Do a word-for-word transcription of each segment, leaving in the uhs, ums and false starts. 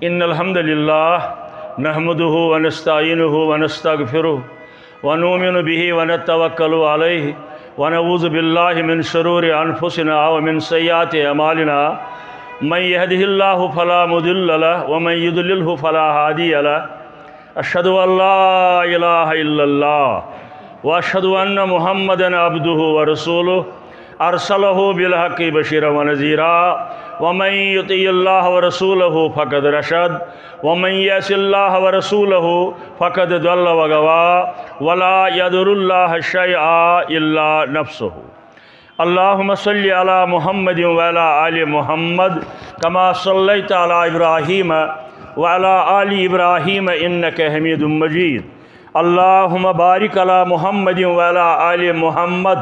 إن الحمد لله نحمده ونستعينه ونستغفره ونؤمن به ونتوكل عليه ونعوذ بالله من شرور أنفسنا ومن سيئات أعمالنا. من يهده الله فلا مضل له ومن يضلله فلا هادي له. أشهد أن لا إله إلا الله وأشهد أن محمدا عبده ورسوله أرسله بالحق بشيرا ونذيرا. ومن يطع الله ورسوله فقد رشد ومن يعص الله ورسوله فقد ضل وغوى. ولا يضر الله شيئا إلا نفسه. اللهم صل على محمد وعلى آل محمد كما صليت على إبراهيم وعلى آل إبراهيم إنك حميد مجيد. اللهم بارك على محمد وعلى آل محمد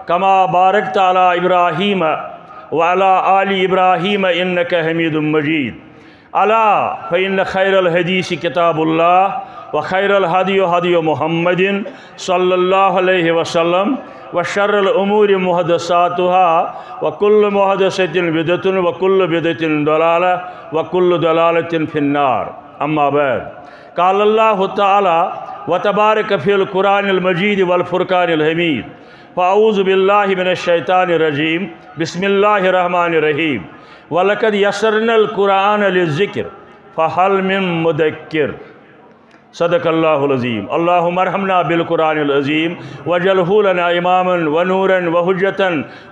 كما باركت على إبراهيم وعلى آل إبراهيم إنك حميد مجيد. ألا فإن خير الحديث كتاب الله وخير الهدي هدي محمد صلى الله عليه وسلم وشر الأمور محدثاتها وكل محدثة بدعة وكل بدعة ضلالة وكل ضلالة في النار. أما بعد، قال الله تعالى وتبارك في القرآن المجيد والفرقان الحميد. فأعوذ بالله من الشيطان الرجيم. بسم الله الرحمن الرحيم. ولقد يسرنا القرآن للذكر فهل من مدكر. صدق الله العظيم. اللهم ارحمنا بالقرآن العظيم واجعله لنا إماما ونورا وحجة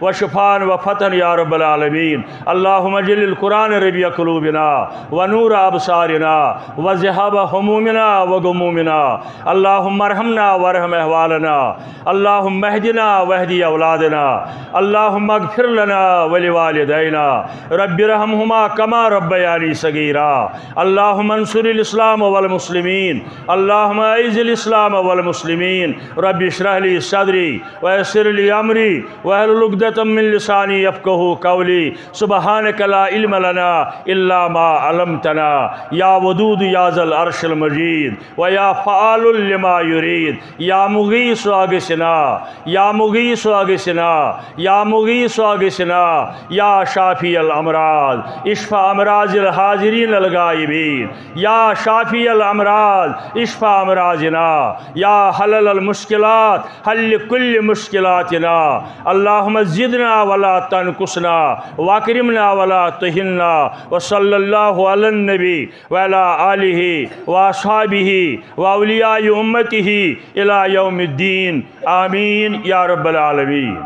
وشفاء وفتحا يا رب العالمين. اللهم اجعل القرآن ربيع قلوبنا ونور أبصارنا وذهاب همومنا وغمومنا. اللهم ارحمنا وارحم أحوالنا. اللهم اهدنا واهد أولادنا. اللهم اغفر لنا ولوالدينا. رب ارحمهما كما ربياني صغيرا. اللهم انصر الإسلام والمسلمين. اللهم أعز الإسلام والمسلمين. رب اشرح لي صدري ويسر لي أمري واحلل عقدة من لساني يفقهوا قولي. سبحانك لا علم لنا إلا ما علمتنا يا ودود يا ذا العرش المجيد ويا فعال لما يريد. يا مغيث أغثنا، يا مغيث أغثنا، يا مغيث أغثنا، يا شافي الأمراض، اشف أمراض الحاضرين الغائبين، يا شافي الأمراض، اشف أمراضنا، يا حلل المشكلات، حل كل مشكلاتنا. اللهم زدنا ولا تنقصنا، وأكرمنا ولا تهنا. وصلى الله على النبي وعلى آله وأصحابه وأولياء أمته إلى يوم الدين. آمين يا رب العالمين.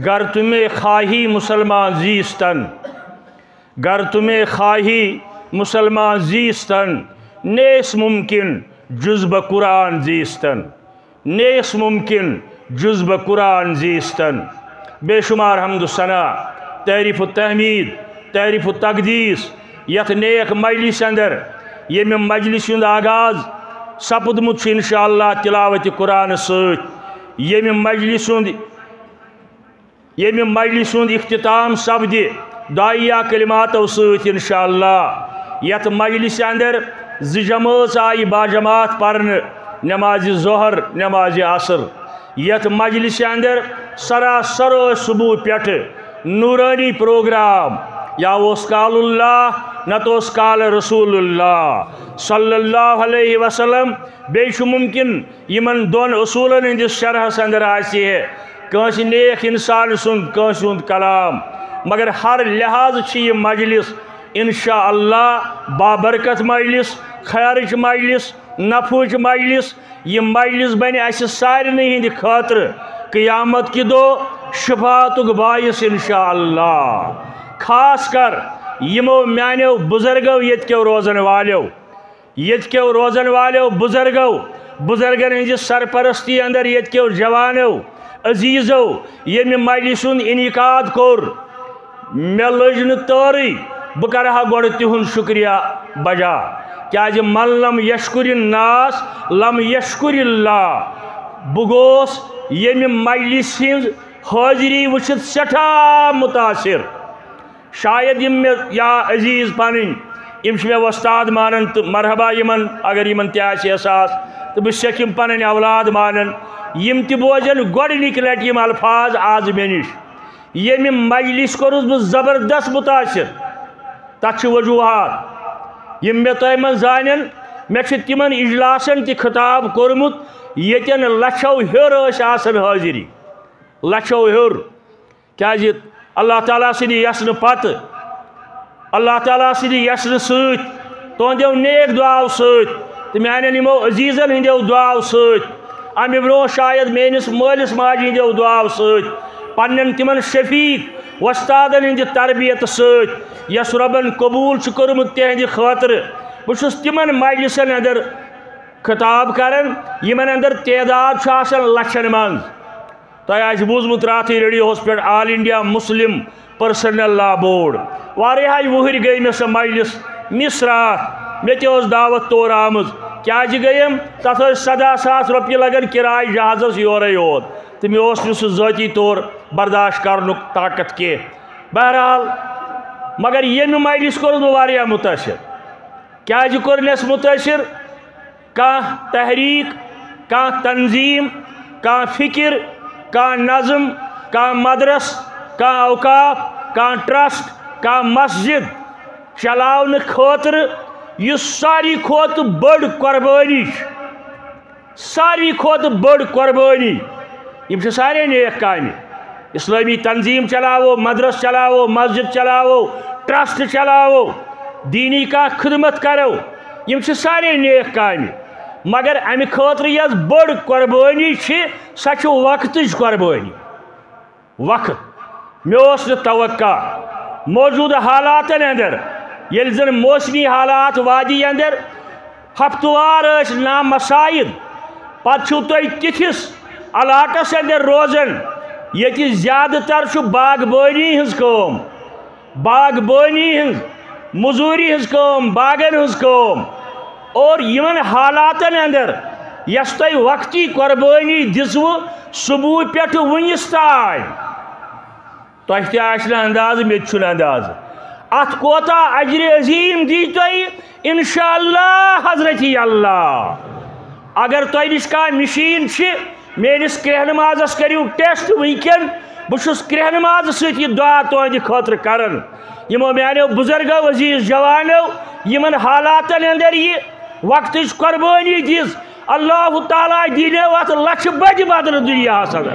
گر تمہیں خواہی مسلمان زیستن، گر تمہیں خواہی مسلمان زیستن، نیس ممکن جز بہ قرآن زیستن، نیس ممکن جز بہ قرآن زیستن۔ بے شمار حمد و ثنا، تعریف و تحمید، تعریف و تقدیس یتھ نیک مجلس اندر، ییٚمہِ مجلس ہُنٛد آغاز سپدمُت چھُ انشاءاللہ تلاوت قرآن سۭتۍ، ییٚمہِ مجلس ہُنٛد ییٚمہِ مجلسہِ ہُنٛد اختتام سپدِ دعائیہ کلماتو سۭتۍ انشاءاللہ۔ یتھ مجلسہِ اندر زٕ جمٲژ آیہِ باجماعت پرنہٕ، نمازِ ظہر، نمازِ عصر۔ یتھ مجلسہِ اندر سراسر ٲسۍ صبح پٮ۪ٹھٕ نورانی پروگرام، یا اوس قال اللہ، نتہٕ اوس قال رسول اللہ صلی اللہ علیہ وسلم۔ بیٚیہِ چھُ ممکن یِمن دۄن اصوٗلن ہٕنٛدِس شرحس اندر آسہِ ہے کٲنٛسہِ نیک انسان سُنٛد، کٲنٛسہِ ہُنٛد کلام، مگر ہر لحاظ چھِ یہِ مجلس انشاءاللہ بابرکت مجلس، خیرٕچ مجلس، نفعٕچ مجلس۔ یہِ مجلس بنہِ اسہِ سارنٕے ہٕنٛدِ خٲطرٕ قیامت کہِ دۄہ شفاعتُک باعث انشاءاللہ۔ خاص کر یِمو میانیو بزرگو، ییٚتہِ کیو روزن والیو، ییٚتہِ کیو روزن والیو بزرگو، بزرگن ہٕنٛزِ سرپرستی اندر ییٚتہِ کیو جوانو، عزیزو، ییٚمہِ مجلسہِ ہُنٛد انعقاد کوٚر، مےٚ لٔج نہٕ تٲرٕے، بہٕ کرٕ ہا گۄڈٕ تِہُنٛد شُکریہ بجا، کیازِ من لم یشکر الناس لم یشکر اللہ۔ بہٕ گوس ییٚمہِ مجلسہِ ہٕنٛز حٲضری وٕچھِتھ سٮ۪ٹھاہ مُتاثر۔ شاید یِم مےٚ یا عزیز پنٕنۍ، یِم چھِ مےٚ وۄستاد مانان تہٕ مرحبا یِمن، اگر یِمن تہِ آسہِ احساس، تہٕ بہٕ چھُسکھ یِم پنٕنۍ اولاد مانان۔ یِم تہِ بوزن گۄڈٕنِکۍ لٹہِ یِم الفاظ آز مےٚ نِش۔ ییٚمہِ مجلس کوٚرُس بہٕ زبردست مُتاثر۔ تَتھ چھِ وجوٗہات، یِم مےٚ تۄہہِ منٛز زانن۔ مےٚ چھُ تِمن اجلاسن تہِ خطاب کوٚرمُت، ییٚتٮ۪ن لچھو ہیوٚر ٲسۍ آسان حٲضِری، لچھو ہیوٚر۔ کیٛازِ؟ اللہ تعالیٰ سٕنٛدِ یژھنہٕ پتہٕ، اللہ تعالیٰ سٕنٛدِ یژھنہٕ سۭتۍ، تُہنٛدیو نیک دُعاو سۭتۍ تہٕ میانٮ۪ن یِمو عزیزن ہٕنٛدیو دُعاو سۭتۍ، امہِ برونٛہہ شاید میٲنِس مٲلِس ماجہِ ہٕنٛدیو دُعاو سۭتۍ، پننٮ۪ن تِمن شفیق وۄستادن ہٕنٛدِ تربیت سۭتۍ، یۄس رۄبن قبوٗل چھُ کوٚرمُت تِہنٛدِ خٲطرٕ۔ بہٕ چھُس تِمن مجلسن اندر خطاب کران، یِمن اندر تعداد چھُ آسان لچھن منٛز۔ تۄہہِ آسہِ بوٗزمُت راتھٕے ریڈیوہس پٮ۪ٹھ آل انڈیا مسلم پرسنل لا بورڈ۔ واریاہہِ وُہٕرۍ گٔے مےٚ سۄ مجلس مِس راتھ۔ مےٚ تہِ ٲس دعوت تور آمٕژ۔ کیٛازِ گٔیم؟ تتھ ٲسۍ سداہ ساس رۄپیہِ لگان کِراے جہازس یورے یوت۔ تہٕ مےٚ اوس نہٕ سُہ ذٲتی طور برداشت کرنُک طاقت کینٛہہ۔ بہرحال، مگر ییٚمہِ مجلس کوٚرُس بہٕ واریاہ مُتٲثر۔ کیٛازِ کوٚر مےٚ سُہ مُتٲثر؟ کانٛہہ تحریٖک، کانٛہہ تنظیٖم، کانٛہہ فِکِر، کانٛہہ نظم، کانٛہہ مدرس، کانٛہہ اوقاف، کانٛہہ ٹرسٹ، کانٛہہ مسجد چلاونہٕ خٲطرٕ یُس ساروی کھۄتہٕ بٔڑ قۄربٲنی چھِ، ساروی کھۄتہٕ بٔڑ قۄربٲنی، یِم چھِ سارے نیک کامہِ۔ اسلٲمی تنظیٖم چلاوو، مدرس چلاوو، مسجد چلاوو، ٹرسٹ چلاوو، دیٖنی کانٛہہ خدمت کرو، یِم چھِ سارے نیک کامہِ۔ مگر امہِ خٲطرٕ یۄس بٔڑ قۄربٲنی چھِ، سۄ چھِ وقتٕچ قۄربٲنی۔ وقت۔ مےٚ اوس نہٕ توقع موجودٕ حالاتن اندر، ییٚلہِ زن موسمی حالات وادی اندر ہفتہٕ وار ٲسۍ نامساعد، پتہٕ چھِو تُہۍ تِتھِس علاقس اندر روزان، ییٚتہِ زیادٕ تر چھُ باغبٲنی ہٕنٛز کٲم، باغبٲنی ہٕنٛز، مٔزوٗری ہٕنٛز کٲم، باغن ہٕنٛز کٲم۔ اور یِمن حالاتن اندر یۄس تۄہہِ وقتی قۄربٲنی دِژوٕ صبحہٕ پٮ۪ٹھٕ وُنِس تام، تۄہہِ تہِ آسہِ نہٕ اندازٕ، مےٚ تہِ چھُنہٕ اندازٕ۔ اتھ کوتاہ اجرِ عظیٖم دی تۄہہِ، انشاءاللہ حضرتی اللہ۔ اگر تۄہہِ نِش کانٛہہ مِشیٖن چھِ، میٲنِس کرٛیٚہہ نمازس کٔرِو ٹیسٹ وٕنکٮ۪ن۔ بہٕ چھُس کرٛیٚہہ نمازٕ سۭتۍ یہِ دُعا تُہنٛدِ خٲطرٕ کران۔ یِمو میانیو بُزرگو، عزیٖز جوانو، یِمن حالاتن اندر یہِ وقتٕچ قۄربٲنی دِژ، اللہ تعالیٰ دِنو اتھ لچھِ بجہِ بدلہٕ دُنیاہس اندر۔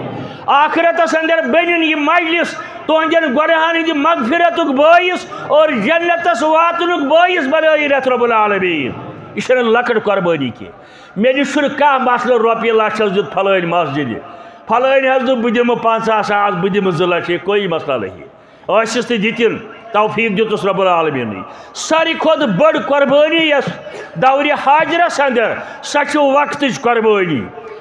آخرتس اندر بنِن یہِ مجلس تُہنٛدٮ۪ن گۄناہن ہٕنٛدِ مغفرتُک بٲعث اور جنتس واتنُک بٲعث بنٲیِن یتھ رب العالمین۔ یہِ چھنہٕ لۄکٕٹ قۄربٲنی کینٛہہ۔ مےٚ نِش چھُنہٕ کانٛہہ مسلہٕ رۄپیہِ لچھ حظ دیُت فلٲنۍ مسجدِ، فلٲنۍ حظ دوٚپ بہٕ دِمہٕ پنٛژاہ ساس، بہٕ دِمہٕ زٕ لچھ، ہے کوئی مسلہ نہیں۔ ٲسِس تہٕ دِتِن، توفیٖق دیُتُس رب العالمیٖنٕے۔ ساروی کھۄتہٕ بٔڑ قۄربٲنی یۄس دورِ حاجرس اندر، سۄ چھِ وقتٕچ قۄربٲنی۔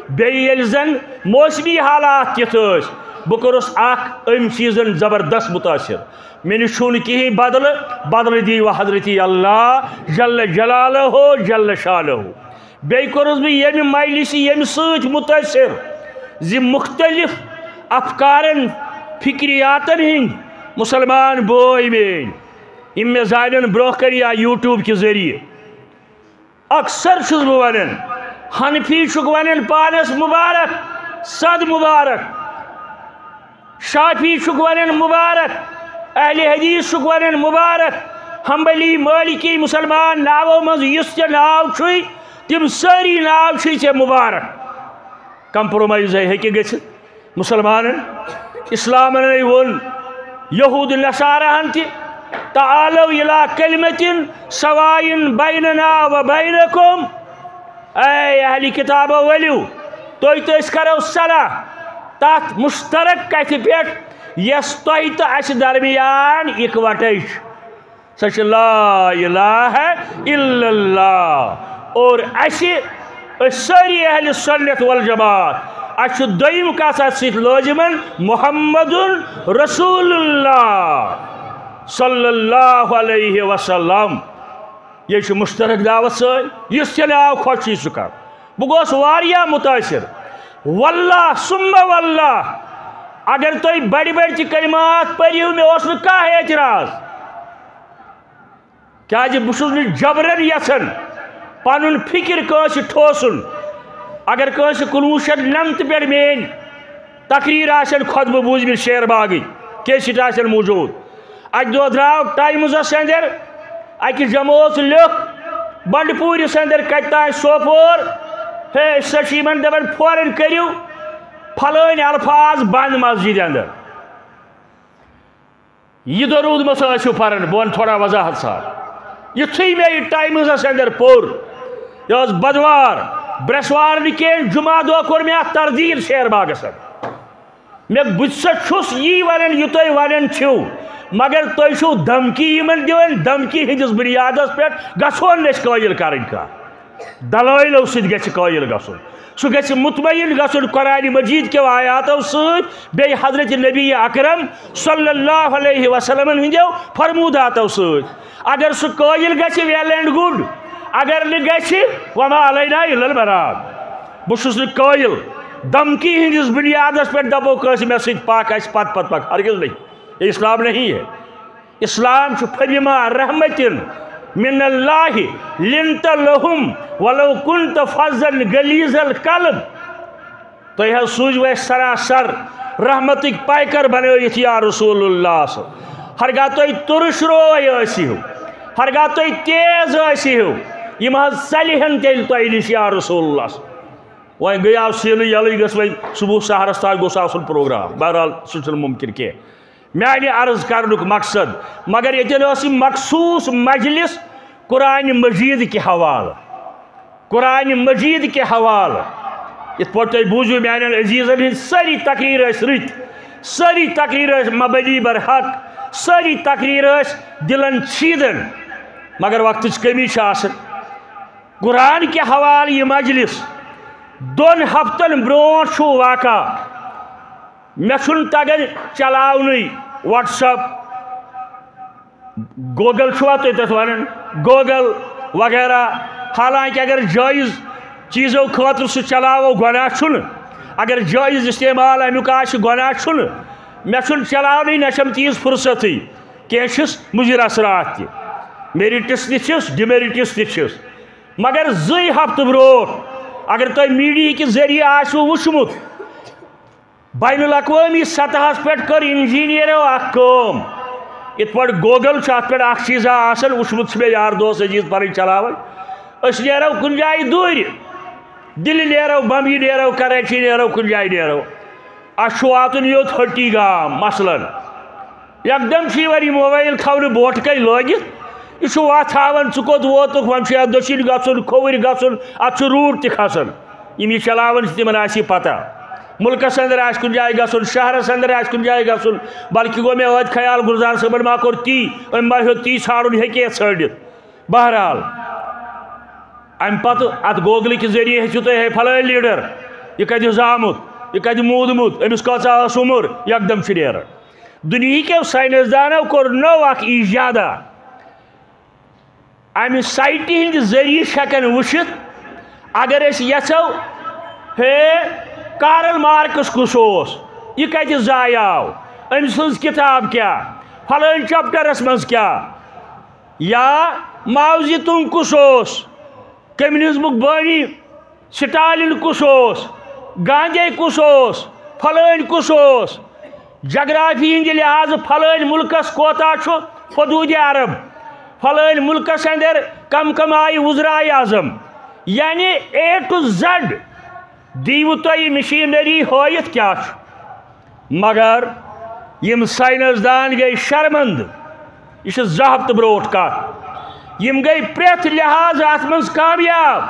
بیٚیہِ ییٚلہِ زن موسمی حالات تِتھ ٲسۍ، بہٕ کوٚرُس اکھ أمۍ چیٖزن زبردست مُتٲثر۔ مےٚ نِش چھُنہٕ کِہیٖنۍ بدلہٕ، بدلہٕ دی وۄنۍ حضرتی اللہ جل جلالہ جل شانہ۔ بیٚیہِ کوٚرُس بہٕ ییٚمہِ مجلسہِ ییٚمہِ سۭتۍ مُتٲثر زِ مُختٔلِف افکارن، فکریاتن ہٕنٛدۍ مُسلمان بٲے میٲنۍ، یِم مےٚ زانن برونٛہہ کنہِ یا YouTube کہِ ذٔریعہٕ۔ اکثر چھُس بہٕ ونان، حنفی چھُکھ ونان پانس مبارک، صد مبارک۔ شافعی چھُکھ ونان مبارک، اہل حدیث چھُکھ ونان مبارک، حنبلی، مالکی، مسلمان ناوو منٛز یُس تہِ ناو چھُے، تِم سٲری ناو چھِی ژےٚ مبارک۔ کمپرومایز ہے ہیٚکہِ گٔژھِتھ مسلمانن۔ اسلامن ہے ووٚن یہود نصاراہن تہِ، "تعالوا الی کلمۃ سواء بیننا و بینکم"۔ اے اہلِ کتابو، ؤلِو، تُہۍ تہٕ أسۍ کرو صلاح تتھ مشترک کتھِ پٮ۪ٹھ، یۄس تۄہہِ تہٕ اسہِ درمیان اکوٹے چھِ۔ سۄ چھِ لا الہ الا اللہ۔ اور اسہِ، أسۍ سٲری اہلِ سنت والجماعت، اسہِ چھُ دوٚیِم کتھ اتھ سۭتۍ لٲزِمن، محمد رسول اللہ صلی اللہ علیہ وسلم۔ یہِ چھُ مشترک دعوت سٲنۍ، یُس تہِ ناو خۄش چھُ سُہ کر۔ بہٕ گوس واریاہ مُتٲثر۔ واللہ ثم واللہ، اگر تُہۍ بڑِ بڑِ تہِ کلمات پٔرِو، مےٚ اوس نہٕ کانٛہہ اعتراض۔ کیازِ بہٕ چھُس نہٕ جبرن یژھان پنُن فکر کٲنٛسہِ ٹھوسُن۔ اگر کٲنٛسہِ کُنوُہ شیٚتھ نمتہٕ پٮ۪ٹھ میٲنۍ تقریر آسن، خطبہٕ بوٗزمٕتۍ شیر باغٕکۍ، کیسٹ آسن موٗجوٗد۔ اکہِ دۄہ درٛاو ٹایمزس اندر اکہِ جمٲژ لیوٚکھ بنڈپوٗرِس اندر، کتہِ تام سوپور، ہے، أسۍ ہسا چھِ یِمن دپان فوراً کٔرِو فلٲنۍ الفاظ بند مسجد اندر۔ یہِ درود مہ سا ٲسِو پران، بہٕ ونہٕ تھوڑا وضاحت سان۔ یُتھُے مےٚ یہِ ٹایمزس اندر پوٚر، یہِ ٲس بدوار، برٛٮ۪سوار نہٕ کینٛہہ، جمعہ دۄہ کوٚر مےٚ اتھ تردید شیر باغس اندر۔ مےٚ، بہٕ تہِ سا چھُس یی ونان، یہِ تُہۍ ونان چھِو، مگر تُہۍ چھِو دھمکی یِمن دِوان، دھمکی ہٕنٛدِس بُنیادس پٮ۪ٹھ گژھون نہٕ أسۍ قٲیِل کرٕنۍ کانٛہہ۔ دلٲیلو سۭتۍ گژھِ قٲیِل گژھُن۔ سُہ گژھِ مطمئن گژھُن قرآن مجید کیو آیاتو سۭتۍ، بیٚیہِ حضرت نبی اکرم صلی اللہ علیہ وسلمن ہٕنٛدیو فرموداتو سۭتۍ۔ اگر سُہ قٲیِل گژھِ، well and good، اگر نہٕ گژھِ، وما علینا الا البلاغ۔ بہٕ چھُس نہٕ قٲیِل۔ دھمکی ہٕنٛدِس بُنیادس پٮ۪ٹھ دپو کٲنٛسہِ، مےٚ سۭتۍ پکھ، اسہِ پتہٕ پتہٕ پکھ، ہرگز نہیں۔ یہ اسلام نہیں ہے۔ اسلام چھُ فبما رحمت من اللہ لنت لهم ولو كنت فظا غلیظ القلب۔ تُہۍ حظ سوٗزِو اَسہِ سراسر رحمتٕکۍ پیکر بنٲوِتھ یا رسول اللہ صلی۔ ہرگاہ تُہۍ تُرش روے ٲسِو، ہرگاہ تُہۍ تیز ٲسِو، یِم حظ ژلہِ ہن تیٚلہِ تۄہہِ نِش یا رسول اللہ صلی۔ وۄنۍ گٔیاو سیٖنہٕ یَلٕے، گٔژھ وۄنۍ صبح سحرس تام گوٚژھ آسُن پروگرام۔ بہرحال، سُہ چھُنہٕ مُمکِن کینٛہہ۔ میانہِ عرض کرنُک مقصد، مگر ییٚتٮ۪ن ٲس یہِ مخصوٗص مجلس قرآن مجید کہِ حوالہٕ۔ قرآن مجید کہِ حوالہٕ۔ یِتھ پٲٹھۍ تُہۍ بوٗزِو، میانٮ۪ن عزیزن ہٕنٛدۍ سٲری تقریر ٲسۍ رٕتۍ، سٲری تقریر ٲسۍ مبنی بر حق، سٲری تقریر ٲسۍ دِلن چھیدن، مگر وقتٕچ کمی چھِ آسان۔ قرآن کہِ حوالہٕ یہِ مجلس دۄن ہفتن برونٛٹھ چھُ واقع۔ مےٚ چھُنہٕ تگان چلاونٕے WhatsApp، Google چھُوا تُہۍ تَتھ وَنان، Google وغیرہ۔ حالانکہ اگر جٲیز چیٖزو خٲطرٕ سُہ چلاوو، گۄناہ چھُنہٕ۔ اگر جٲیز استعمال اَمیُک آسہِ، گۄناہ چھُنہٕ۔ مےٚ چھُنہٕ چلاونٕے، نہ چھَم تیٖژ فرصتٕے۔ کینٛہہ چھِس مُضِر اثرات تہِ، merits تہِ چھِس، demerits تہِ چھِس۔ مگر زٕے ہفتہٕ برونٛٹھ اگر تۄہہِ میٖڈیا کہِ ذٔریعہٕ آسِوٕ وٕچھمُت، بین الاقوٲمی سطحس پٮ۪ٹھ کٔر انجینئرو اکھ کٲم۔ یِتھ پٲٹھۍ Google چھُ، اتھ پٮ۪ٹھ اکھ چیٖزا آسان، وٕچھمُت چھُ مےٚ یار دوس عزیز پنٕنۍ چلاوان۔ أسۍ نیرو کُنہِ جایہِ دوٗرِ، دِلہِ نیرو، بمبیہِ نیرو، کراچی نیرو، کُنہِ جایہِ نیرو، اسہِ چھُ واتُن یوٚت ۂٹی گام مثلاً۔ یکدم چھُ یِوان یہِ موبایل تھاونہٕ بوٹہٕ کَنۍ لٲگِتھ، یہِ چھُ وَتھ ہاوان، ژٕ کوٚت ووتُکھ، وۄنۍ چھُ یَتھ دٔچھِنۍ گژھُن، کھووٕرۍ گژھُن، اَتھ چھُ روٗٹ تہِ کھسان۔ یِم یہِ چلاوان چھِ، تِمن آسہِ یہِ پتہ۔ مُلکس اندر آسہِ کُنہِ جایہِ گژھُن، شہرس اندر آسہِ کُنہِ جایہِ گژھُن، بلکہِ گوٚو مےٚ ٲدۍ خیال، گُلزار صٲبن ما کوٚر تی، أمۍ ما ہیوٚت تی ژھانڈُن، ہیٚکہِ ہے ژھٲنڈِتھ۔ بہرحال، امہِ پتہٕ اتھ گوگلہٕ کہِ ذٔریعہٕ ہیٚچھِو تُہۍ، ہے، فلٲنۍ لیڈر، یہِ کتہِ اوس آمُت، یہِ کتہِ موٗدمُت، أمِس کۭژاہ ٲس عمر، یکدم چھُ نیران۔ دُنیہکیو ساینسدانو کوٚر نوٚو اکھ ایجادہ۔ امہِ سایٹہِ ہٕنٛدِ ذٔریعہٕ چھِ ہٮ۪کان وٕچھِتھ، اگر أسۍ یژھو، ہے، کارل مارکس کُس اوس، یہِ کتہِ ضایع آو، أمۍ سٕنٛز کِتاب کیٛاہ، فلٲنۍ چیپٹرس منٛز کیٛاہ، یا ماو زی تُنگ کُس اوس، کمیونزمُک بٲنی سٹالن کُس اوس، گاندھی کُس اوس، فلٲنۍ کُس اوس۔ جغرافی ہٕنٛدِ لحاظہٕ فلٲنۍ مُلکس کوتاہ چھُ حدود عرب، فلٲنۍ مُلکس اندر کم کم آیہِ وزرائے اعظم، یعنی A to Z دیٖوٕ تۄہہِ مشینری ہٲیِتھ کیٛاہ چھُ۔ مگر یِم ساینسدان گٔے شرمندٕ۔ یہِ چھِ زٕ ہفتہٕ برونٛٹھ کتھ۔ یِم گٔے پرٛٮ۪تھ لحاظہٕ اتھ منٛز کامیاب،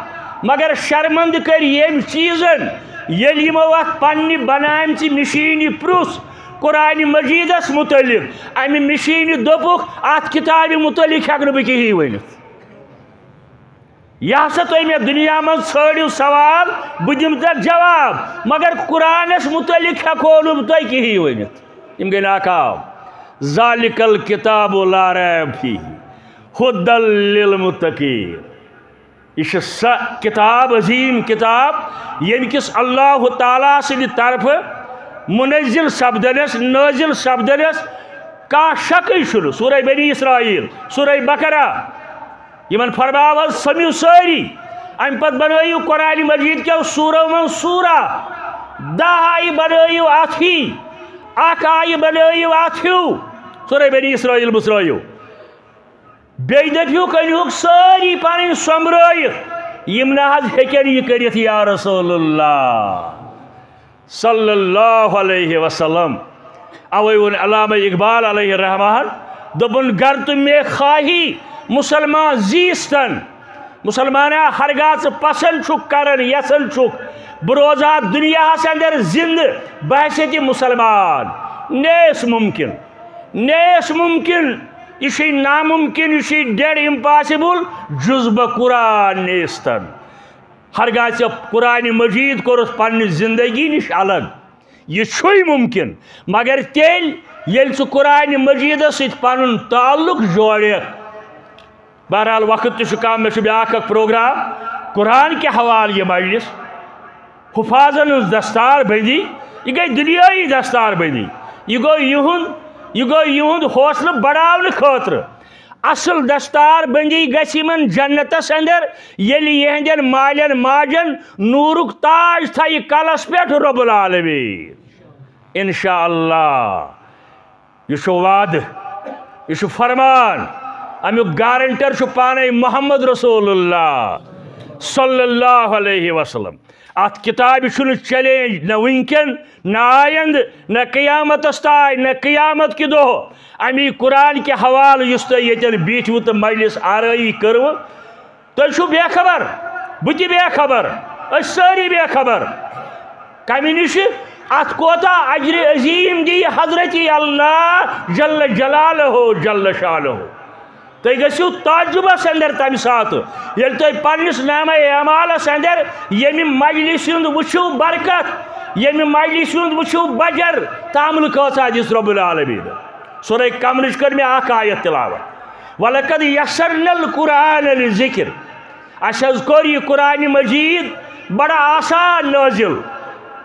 مگر شرمندٕ کٔرۍ ییٚمۍ چیٖزن، ییٚلہِ یِمو اتھ پننہِ بناومژِ مشینہِ پرُژھ قرآن مجیدس متعلق، امہِ مشینہِ دوٚپُکھ، اتھ کتابہِ متعلق ہٮ۪کہٕ نہٕ بہٕ کِہیٖنۍ ؤنِتھ۔ یہِ ہسا تُہۍ مےٚ دُنیا منٛز ژھٲنٛڈِو سوال، بہٕ دِمہٕ تَتھ جواب، مگر قرآنس متعلق ہٮ۪کو نہٕ بہٕ تۄہہِ کِہیٖنۍ ؤنِتھ۔ یِم گٔے ناکام۔ ذالک الکتاب لا ریب فیہ ھدی للمتقین۔ یہِ چھِ سۄ کتاب، عظیٖم کتاب، ییٚمہِ کِس اللہ تعالیٰ سٕنٛدِ طرفہٕ منزل سپدنس، نٲزِل سپدنس کانٛہہ شکٕے چھُنہٕ۔ سورہ بنی اسرائیل، سورہ بقرہ، یِمن فرماو حظ سٔمِو سٲری۔ اَمہِ پتہٕ بنٲیِو قرآن مجیٖد کٮ۪و سوٗرو منٛز سوٗرہ۔ دَہ آیہِ بنٲیِو اَتھ ہی، اَکھ آیہِ بنٲیِو اَتھ ہیوٗ۔ سورہ بنی اسرائیل مٕژرٲیِو۔ بیٚیہِ دٔپِوکھ، أنِوُکھ سٲری پنٕنۍ سۄمبرٲیِتھ، یِم نہ حظ ہیٚکن یہِ کٔرِتھ، یا رسول اللہ صلی اللہ علیہ وسلم۔ اوے ووٚن علامہ اقبال علیہ الرحمہ، دوٚپُن، "گر تو مے خواہی مسلمان زیستن"، مسلمانہ، ہرگاہ ژٕ پسند چھُکھ کران، یژھان چھُکھ، بہٕ روزٕ ہا دُنیاہس اندر زندٕ، بہٕ ہسا تہِ مسلمان۔ نیس ممکن، نیس ممکن، یہِ چھُے ناممکن، یہِ چھُے dead impossible، جُز بہٕ قرآن نیستن۔ ہرگاہ ژےٚ قرآن مجید کوٚرُتھ پننہِ زندگی نِش الگ، یہِ چھُے ممکن، مگر تیٚلہِ ییٚلہِ ژٕ قرآن مجیدس سۭتۍ پنُن تعلق جوڑکھ۔ بہرحال، وقت تہِ چھُ کم، مےٚ چھُ بیٛاکھ اکھ پروگرام، قرآن کہِ حوالہٕ یہِ مجلس، حفاظن ہٕنٛز دستار بندی، یہِ گٔے دُنیٲیی دستار بندی، یہِ گوٚو یِہُنٛد، یہِ گوٚو یِہُنٛد حوصلہٕ بڑاونہٕ خٲطرٕ۔ اصل دستار بندی گژھِ یِمن جنتس اندر، ییٚلہِ یِہنٛدٮ۪ن مالٮ۪ن ماجن نوٗرُک تاج تھایہِ کلس پٮ۪ٹھ رب العالمین۔ انشاءاللہ۔ یہِ چھُ وعدٕ، یہِ چھُ فرمان، امیُک guarantor چھُ پانے محمد رسول اللہ صلی اللہ علیہ وسلم۔ اتھ کتابہِ چھُنہٕ challenge نہ وٕنکٮ۪ن، نہ آیندٕ، نہ قیامتس تام، نہ قیامت کہِ دۄہ۔ امی قرآن کہِ حوالہٕ یُس تۄہہِ ییٚتٮ۪ن بیٖٹھوٕ تہٕ مجلس آرٲیی کٔروٕ، تُہۍ چھِو بے خبر، بہٕ تہِ بے خبر، أسۍ سٲری بے خبر۔ کمہِ نِش؟ اتھ کوتاہ اجر عظیم دِیہِ حضرت اللہ جل جلالہ جل شانہ۔ تُہۍ گٔژھِو تعجبس اندر تمہِ ساتہٕ، ییٚلہِ تُہۍ پننِس نامہ اعمالس اندر ییٚمہِ مجلسہِ ہُنٛد وٕچھِو برکت، ییٚمہِ مجلسہِ ہُنٛد وٕچھِو بجر، تعامل کۭژاہ دِژ رب العالمین۔ سورہ قمرٕچ کٔر مےٚ اکھ آیت تلاوت، "ولقد یسرنا القرآن للذکر"۔ اسہِ حظ کوٚر یہِ قرآن مجید بڑٕ آسان نٲزِل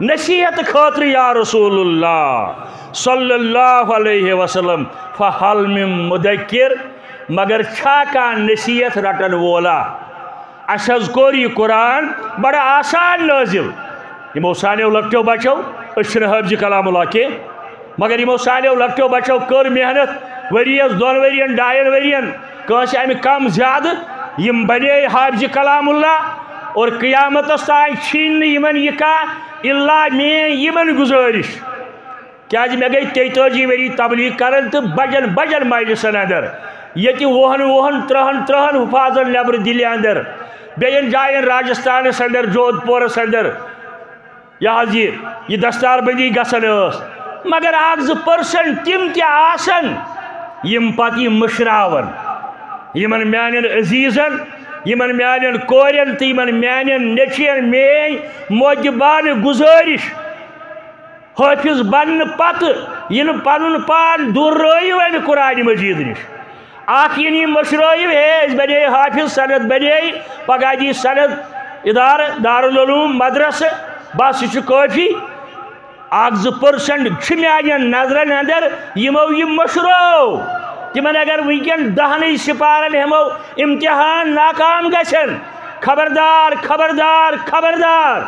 نصیحت خٲطرٕ، یا رسول اللہ صلی اللہ علیہ وسلم، "فہل من مدکر"، مگر چھا کانٛہہ نصیحت رٹن وولا؟ اسہِ حظ کوٚر یہِ قرآن بڑٕ آسان نٲزِل۔ یِمو سانیو لۄکٹیو بچو، أسۍ چھِنہٕ حٲفظِ کلام اللہ کینٛہہ، مگر یِمو سانیو لۄکٹیو بچو کٔر محنت ؤریَس، دۄن ؤرین، ڈاین ؤرین، کٲنٛسہِ امہِ کم زیادٕ، یِم بنے حافظِ کلام اللہ، اور قیامتس تام چھِنہٕ یِمن یہِ کانٛہہ الا میٲنۍ یِمن گُزٲرِش۔ کیازِ مےٚ گٔے تیتٲجی ؤری تبلیغ کران تہٕ بجن بجن مجلسن اندر، ییٚتہِ وُہن وُہن، ترٕہن ترٕہن حفاظن نیبرٕ دِلہِ اندر، بیٚین جاین راجستھانس اندر، جودھ پورس اندر، یہِ حظ یہِ، یہِ دستار بندی گژھان ٲس، مگر اکھ زٕ percent تِم تہِ آسن، یِم پتہٕ یہِ مٔشراون، یِمن میانٮ۪ن عزیزن، یِمن میانٮ۪ن کورٮ۪ن تہٕ یِمن میانٮ۪ن نیٚچوٮ۪ن میٲنۍ مودبانہٕ گُزٲرِش، حٲفظ بننہٕ پتہٕ یِنہٕ پنُن پان دوٗررٲیِو امہِ قرآن مجید نِش۔ اکھ یِن یہِ مٔشرٲیِو، ہے، أسۍ بنے حٲفظ، سند بنے، پگاہ دی سند ادارٕ دارالعلوم مدرسہٕ، بس یہِ چھُ کٲفی۔ اکھ زٕ percent چھِ میانٮ۪ن نظرن اندر، یِمو یہِ مٔشرٲو۔ تِمن اگر وٕنکٮ۪ن دہنٕے سپارن ہٮ۪مو، امتحان ناکام گژھن۔ خبردار، خبردار، خبردار۔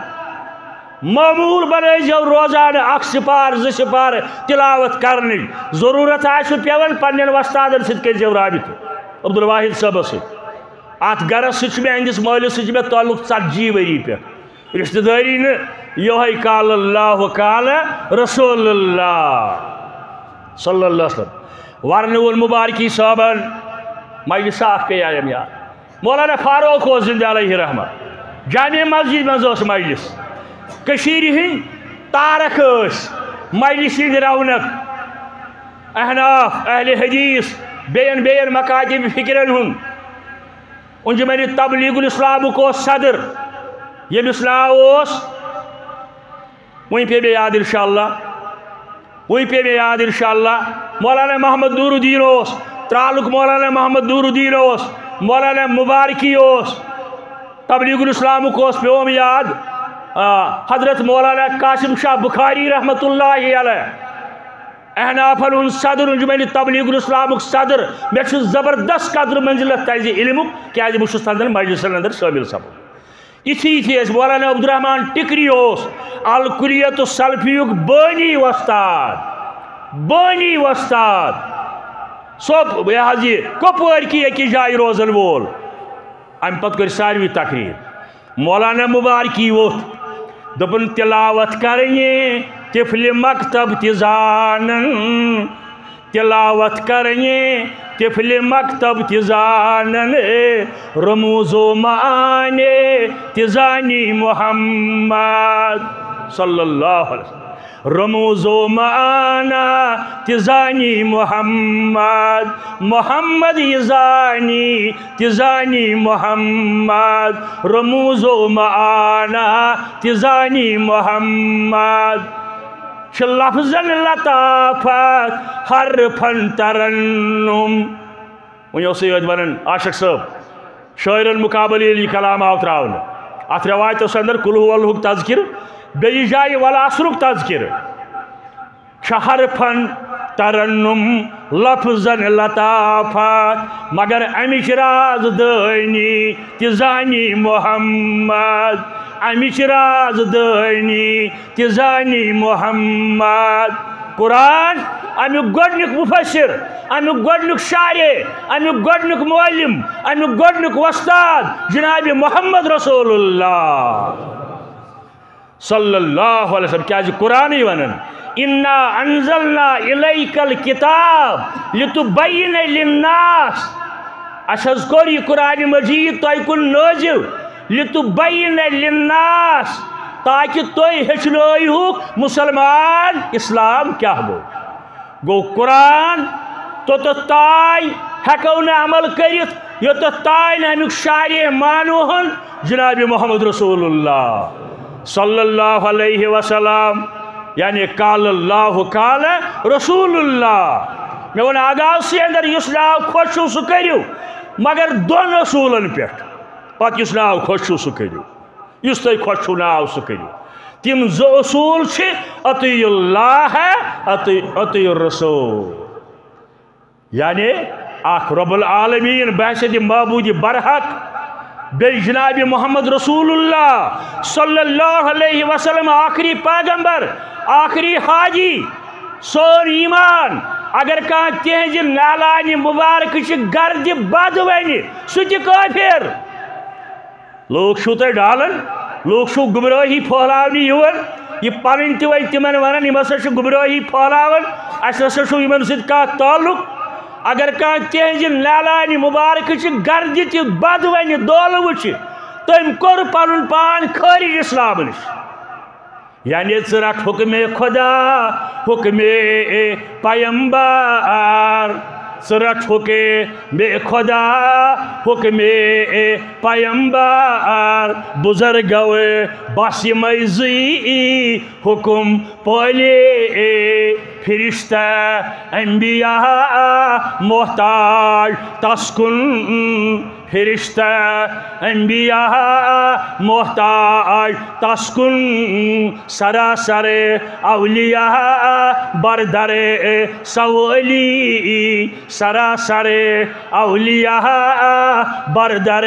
معمول بنٲیزیو روزانہٕ اکھ سپار، زٕ سپار تلاوت کرنٕچ۔ ضروٗرت آسہِ پٮ۪وان، پننٮ۪ن وۄستادن سۭتۍ کٔرزیو رابطہٕ، عبدالواحد صٲبس سۭتۍ۔ اتھ گرس سۭتۍ چھُ مےٚ، أہنٛدِس مٲلِس سۭتۍ چھُ مےٚ تعلق ژتجی ؤری پٮ۪ٹھ۔ رشتہٕ دٲری نہٕ، یِہوٚے قال اللہ قال رسول اللہ صلی اللہ علیہ وسلم۔ ورنہٕ وول مبارکی صٲبن مجلس اکھ پیٚیہِ یِم یاد۔ مولانا فاروق اوس زندٕ علیہ رحمہ۔ جامع مسجد منٛز ٲس مجلس۔ کٔشیٖرِ ہٕنٛدۍ تارک ٲسۍ مجلسہِ ہٕنٛدۍ رونق۔ احناف، اہل حدیث، بیٚین بیٚین مکاتب فکرن ہُنٛد۔ انجمن تبلیغ الاسلامُک اوس صدر، ییٚمِس ناو اوس، وۄنۍ پیٚیہِ مےٚ یاد انشاءاللہ، وۄنۍ پیٚیہِ مےٚ یاد انشاءاللہ، مولانا محمد نور الدین اوس، ترالُک مولانا محمد نور الدین اوس، مولانا مبارکی اوس، تبلیغ الاسلامُک اوس، پیوم یاد، آ، حضرت مولانا قاسم شاہ بخاری رحمت اللہ علیہ۔ احنافن ہُنٛد صدر، انجمن تبلیغ الاسلامُک صدر۔ مےٚ چھُ زبردست قدر منزلت تہنٛزِ علمُک، کیازِ بہٕ چھُس تہنٛزن مجلسن اندر شٲمِل سپدمُت۔ یِتھی یِتھی ٲسۍ مولانا عبدالرحمان ٹکری اوس الکلیت السلفیُک بٲنی وۄستاد، بٲنی وۄستاد۔ سوٚپ، یہِ حظ یہِ کۄپوٲرۍ کہِ أکِس جایہِ روزن وول۔ امہِ پتہٕ کٔر ساروی تقریر۔ مولانا مبارکی ووٚتھ، دوٚپُن، تلاوت کرنہِ طفل مکتب تہِ زانن، تلاوت کرنہِ طفل مکتب تہِ زانن، رموز و معانی تہِ زانی محمد صلی اللہ علیہ وسلم۔ رموز و معانی تہِ زانی محمد، محمد یہِ زانی تہِ زانی محمد، رموز و معانی تہِ زانی محمد۔ چھِ لفظن لطافت، حرفن ترنم۔ وۄنۍ اوسُے یوت ونان عاشق صٲب، شٲعرن مقابلہٕ ییٚلہِ یہِ کلام آو تراونہٕ، اتھ رٮ۪وایتس اندر قل هو اللہُک تذکرٕ، بیٚیِس جایہِ والعصرُک تذکرٕ۔ چھِ حرفن ترنم، لفظن لطافت، مگر امِچ رازدٲنی تہِ زانی محمد، امِچ رازدٲنی تہِ زانی محمد۔ قرآن، امیُک گۄڈنیُک مفسر، امیُک گۄڈنیُک شارح، امیُک گۄڈنیُک معلم، امیُک گۄڈنیُک وۄستاد جناب محمد رسول اللہ صلی اللہ علیہ وسلم۔ کیازِ قرآنٕے ونان، انا انزلنا الیک الکتاب لتبین للناس۔ اسہِ حظ کوٚر یہِ قرآن مجید تۄہہِ کُن نٲزِل، لتبین للناس، تاکہِ تُہۍ ہیٚچھنٲیہُکھ مسلمان اسلام کیٛاہ گوٚو۔ گوٚو قرآن توٚتتھ تام ہٮ۪کو نہٕ عمل کٔرِتھ، یوٚتتھ تام نہٕ امیُک شارح مانوہن جناب محمد رسول اللہ صلی اللہ علیہ وسلم، یعنی قال اللہ قال رسول اللہ۔ مےٚ ووٚن آغازسٕے اندر، یُس ناو خۄش چھُو سُہ کٔرِو، مگر دۄن اصوٗلن پٮ۪ٹھ۔ پتہٕ یُس ناو خۄش چھُو سُہ کٔرِو، یُس تۄہہِ خۄش چھُو ناو سُہ کٔرِو۔ تِم زٕ اصوٗل چھِ، اطیعوا اللہ، اطیع-، اطیعوا الرسول۔ یعنی اکھ رب العالمین بحیثیت معبود برحق، بیٚیہِ جناب محمد رسول اللہ صلی اللہ علیہ وسلم، آخری پیغمبر، آخری حاجی، سون ایمان۔ اگر کانٛہہ تِہنٛزِ نالانہِ مبارکہٕ چہِ گردِ بد ونہِ، سُہ تہِ کٲفر۔ لوٗکھ چھِو تُہۍ ڈالان، لوٗکھ چھِو گمرٲہی پھٔہلاونہِ یِوان۔ یہِ پنٕنۍ تہِ وۄنۍ تِمن ونان، یِم ہسا چھِ گمرٲہی پھٔہلاوان، اَسہِ نسا چھُ یِمن سۭتۍ کانٛہہ تعلق۔ اگر کانٛہہ تِہنٛزِ نالانہِ مبارکہٕ چہِ گردِ تہِ بد ونہِ، دولہٕ وٕچھِ، تٔمۍ کوٚر پنُن پان خٲرج اسلام نِش۔ یعنی ژٕ رٹ حکمِ خدا، حکمِ پیمبر۔ ژٕ رٹ حکمِ خدا، حکمِ پیمبر۔ بزرگو بس یِمے زٕے حکم پٲلے۔ فرشتہ انبیاء محتاج تس کُن، فرشتہ انبیاء محتاج تس کُن، سراسر اولیاء بردر سوالی، سراسر اولیاء بردر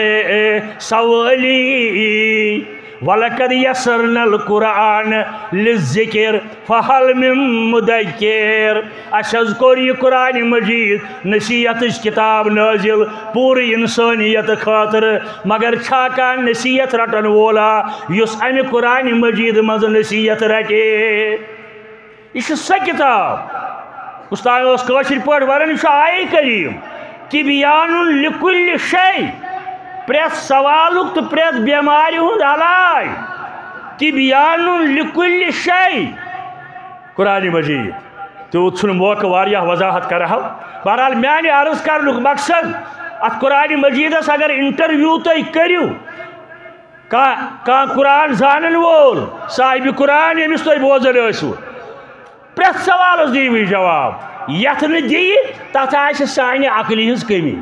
سوالی۔ ولقد یسرنا القرآن للذکر فہل من مدکر۔ اسہِ حظ کوٚر یہِ قرآن مجید نصیحتٕچ کتاب نٲزِل پوٗرٕ انسٲنیت خٲطرٕ، مگر چھا کانٛہہ نصیحت رٹن وولا یُس امہِ قرآن مجید منٛز نصیحت رٹہِ؟ یہِ چھِ سۄ کتاب، کُس تام اوس کٲشِر پٲٹھۍ ونان، یہِ چھُ آیہِ کریم، تبیان لکل شیء، پرٛٮ۪تھ سوالُک تہٕ پرٛٮ۪تھ بٮ۪مارِ ہُنٛد علاج، تبیان لکل شیء۔ قرآن مجید۔ تیوٗت چھُنہٕ موقعہٕ واریاہ وضاحت کرہو۔ بہرحال، میانہِ عرض کرنُک مقصد، اتھ قرآن مجیدس اگر انٹرویو تُہۍ کٔرِو، کانٛہہ، کانٛہہ قرآن زانن وول، صاحب قرآن، ییٚمِس تُہۍ بوزان ٲسِو، پرٛٮ۪تھ سوالس دِیِو جواب۔ یتھ نہٕ دِیہِ، تتھ آسہِ سانہِ عقلہِ ہٕنٛز کٔمی۔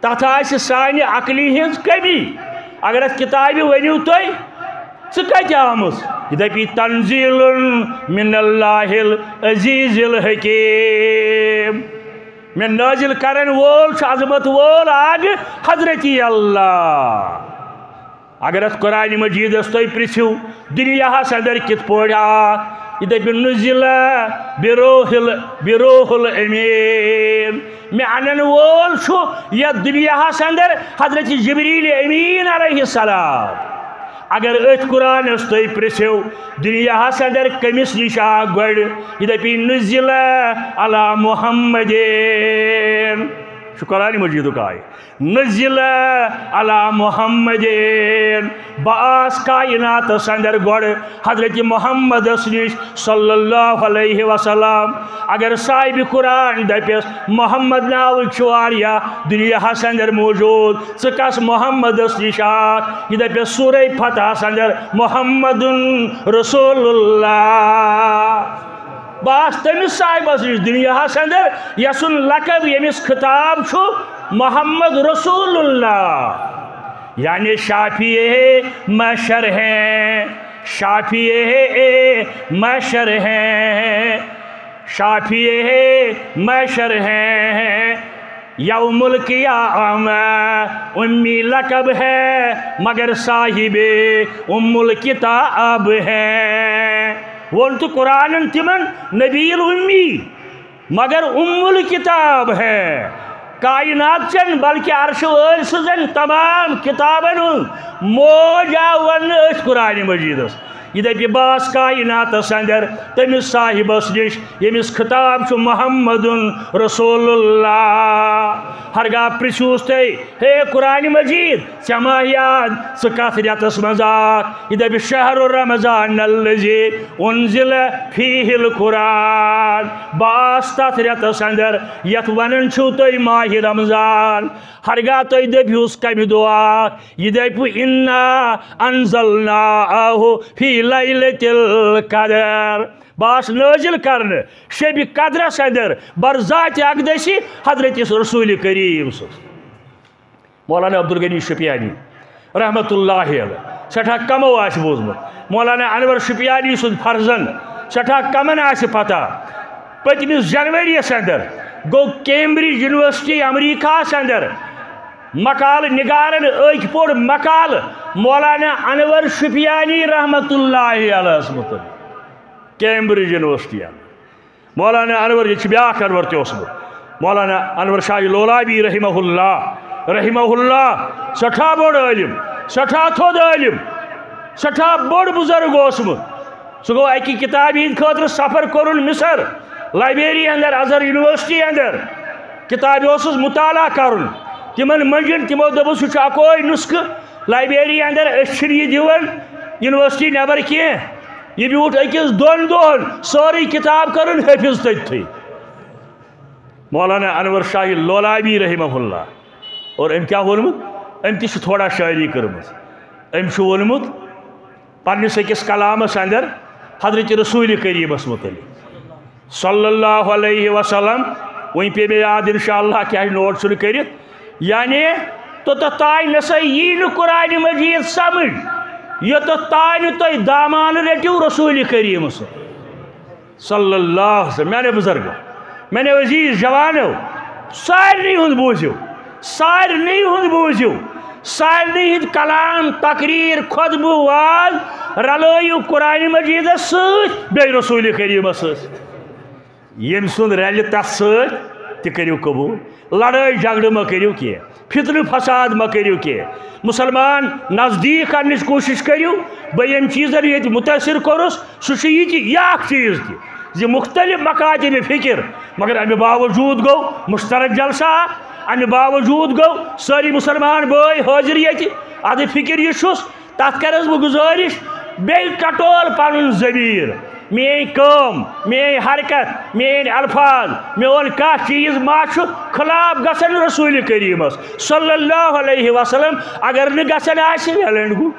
تتھ آسہِ سانہِ عقلہِ ہٕنٛز کٔمی۔ اگر اتھ کتابہِ ؤنِو تُہۍ، ژٕ کتہِ آمٕژ؟ یہِ دپی، تنزیل من اللہ العزیز الحکیم۔ مےٚ نٲزِل کرن وول چھُ عظمت وول آگہٕ حضرتی اللہ۔ اگر اتھ قرآن مجیدس تُہۍ پرژھِو، دُنیاہس اندر کِتھ پٲٹھۍ آ، یہِ دَپہِ نُزِلَ بِروحِ ال-، بِروحِ الأمیٖن۔ مےٚ اَنَن وول چھُ یَتھ دُنیاہَس اَندَر حضرت جبریل امین علیہ السلام۔ اگر أتھۍ قرآنَس تُہۍ پرٛژھِو، دُنیاہَس اَندَر کٔمِس نِش آو گۄڈٕ؟ یہِ دَپہِ نُزِلَ علی محمدین۔ چھُ قرآن مجیدُک آیت۔ نُزِلَ علی محمدین۔ بہٕ آس کائناتس اندر گۄڈٕ حضرت محمدس نِش صلی اللہ علیہ وسلم۔ اگر صاحب قرآن دپس، محمد ناوٕکۍ چھِ واریاہ دُنیاہس اندر موجود، ژٕ کس محمدس نِش آکھ؟ یہِ دپس سورہ فتحس اندر، محمد رسول اللہ۔ بہٕ آس تٔمِس صاحبس نِش دُنیاہس اندر، یسُن لقب، ییٚمِس خطاب چھُ محمد رسول اللہ، یعنی شافی محشر ہیں، شافی محشر ہیں، شافی محشر ہیں۔ یوم القیامہ امی لقب ہے، مگر صاحب ام الکتاب ہے۔ ووٚن تہٕ قرآنن تِمن نبی الامی، مگر ام الکتاب ہے۔ کائنات چن بلکہ عرش وٲلۍ سٕنٛزن تمام کتابن ہُنٛد موج آو وننہٕ أتھۍ قرآن مجیدس۔ یہِ دپہِ بہٕ آس کائناتس اندر تٔمِس صاحبس نِش، ییٚمِس خطاب چھُ محمد رسول اللہ۔ ہرگاہ پرژھوس تُہۍ، ہے قرآن مجید، ژےٚ ما یاد، ژٕ کتھ رٮ۪تس منٛز آکھ؟ یہِ دپہِ شہر رمضان الذی انزل فیہ القرآن۔ بہٕ آس تتھ رٮ۪تس اندر یتھ ونان چھِو تُہۍ ماہِ رمضان۔ ہرگاہ تُہۍ دٔپِوس کمہِ دۄہ آکھ، یہِ دپہِ انا انزلناہ فی لیلۃ القدر۔ بہٕ آس نٲزِل کرنہٕ شبِ قدرس اندر بر ذات اقدسی حضرت رسول کریم صلی اللہ علیہ وسلم۔ مولانا عبدالغنی شپیانی رحمت اللہ علیہ، سٮ۪ٹھاہ کمو آسہِ بوٗزمُت۔ مولانا انور شپیانی سُنٛد فرزند، سٮ۪ٹھاہ کمن آسہِ پتہ۔ پٔتمِس جنوریَس اندر گوٚو کیمبرج یونیورسٹی امریکہس اندر مقالہٕ نگارن أکۍ پوٚر مقالہٕ مولانا انور شپیانی رحمت اللہ علیہس متعلق۔ کیمبرج یونیورسٹی اندر۔ مولانا انور، ییٚتہِ چھُ بیٛاکھ انور تہِ اوسمُت، مولانا انور شاہ لولابی رحمہ اللہ، رحمہ اللہ، سٮ۪ٹھاہ بوٚڑ عٲلِم، سٮ۪ٹھاہ تھوٚد عٲلِم، سٮ۪ٹھاہ بوٚڑ بُزرگ اوسمُت۔ سُہ گوٚو اَکہِ کِتابہِ ہِنٛدِ خٲطرٕ سفر کوٚرُن مصر، لائبریری اندر، ازہر یونیورسٹی اندر کِتابہِ اوسُس مطالعہ کرُن۔ تِمن مٔنٛجن تِمو دوٚپُس، یہِ چھُ اکوے نُسخہٕ لائبریری اندر، أسۍ چھِنہٕ یہِ دِوان یونیورسٹی نٮ۪بر کینٛہہ۔ یہِ بیوٗٹھ أکِس دۄن دۄہن سٲرٕے کِتاب کٔرٕن حٲفظ تٔتھٕے۔ مولانا انور شاہ لولابی رحمہ اللہ۔ اور أمۍ کیٛاہ ووٚنمُت؟ أمۍ تہِ چھِ تھوڑا شٲعری کٔرمٕژ۔ أمۍ چھُ ووٚنمُت پننِس أکِس کلامس اندر حضرت رسول کریمس متعلق صلی اللہ علیہ وسلم، وۄنۍ پیٚیہِ مےٚ یاد انشاءاللہ، کیٛازِ نوٹ چھُنہٕ کٔرِتھ۔ یعنی توٚتتھ تام نہ سا یی نہٕ قرآن مجید سمجھ، یوٚتتھ تام نہٕ تُہۍ دامان رٔٹِو رسول کریم صلی اللہ علیہ وسلم۔ میانیو بزرگو، میانیو عزیز جوانو، سارنٕے ہُنٛد بوٗزِو، سارنٕے ہُنٛد بوٗزِو، سارنٕے ہٕنٛدۍ کلام، تقریر، خطبہٕ، واز رلٲیِو قرآن مجیدس سۭتۍ، بیٚیہِ رسول کریمس سۭتۍ۔ ییٚمۍ سُنٛد رلہِ تَس سۭتۍ، تہِ کٔرِو قبوٗل۔ لڑٲے جھگڑٕ مہ کٔرِو کینٛہہ، فتنہٕ فساد مہ کٔرِو کینٛہہ۔ مُسلمان نزدیٖک کرنٕچ کوٗشِش کٔرِو۔ بہٕ ییٚمۍ چیٖزن ییٚتہِ مُتٲثِر کوٚرُس، سُہ چھُ یہِ تہِ، یہِ اکھ چیٖز تہِ زِ مُختٔلِف مکاتِبِ فِکر، مگر اَمہِ باوجوٗد گوٚو مُشترک جلسہٕ اکھ، اَمہِ باوجوٗد گوٚو سٲری مُسلمان بٲے حٲضِر ییٚتہِ۔ اَدٕ فِکر یہِ چھُس، تَتھ کَرَس بہٕ گُزٲرِش، بیٚیہِ ٹٹول پَنُن ضمیٖر۔ میٛٲنۍ کٲم، میٛٲنۍ حرکت، میٛٲنۍ الفاظ، میون کانٛہہ چیٖز ما چھُ خلاف گژھان رسول کریٖمَس صلی اللہ علیہ وسلم؟ اگر نہٕ گژھان آسہِ، ویلنٹ گوٚو۔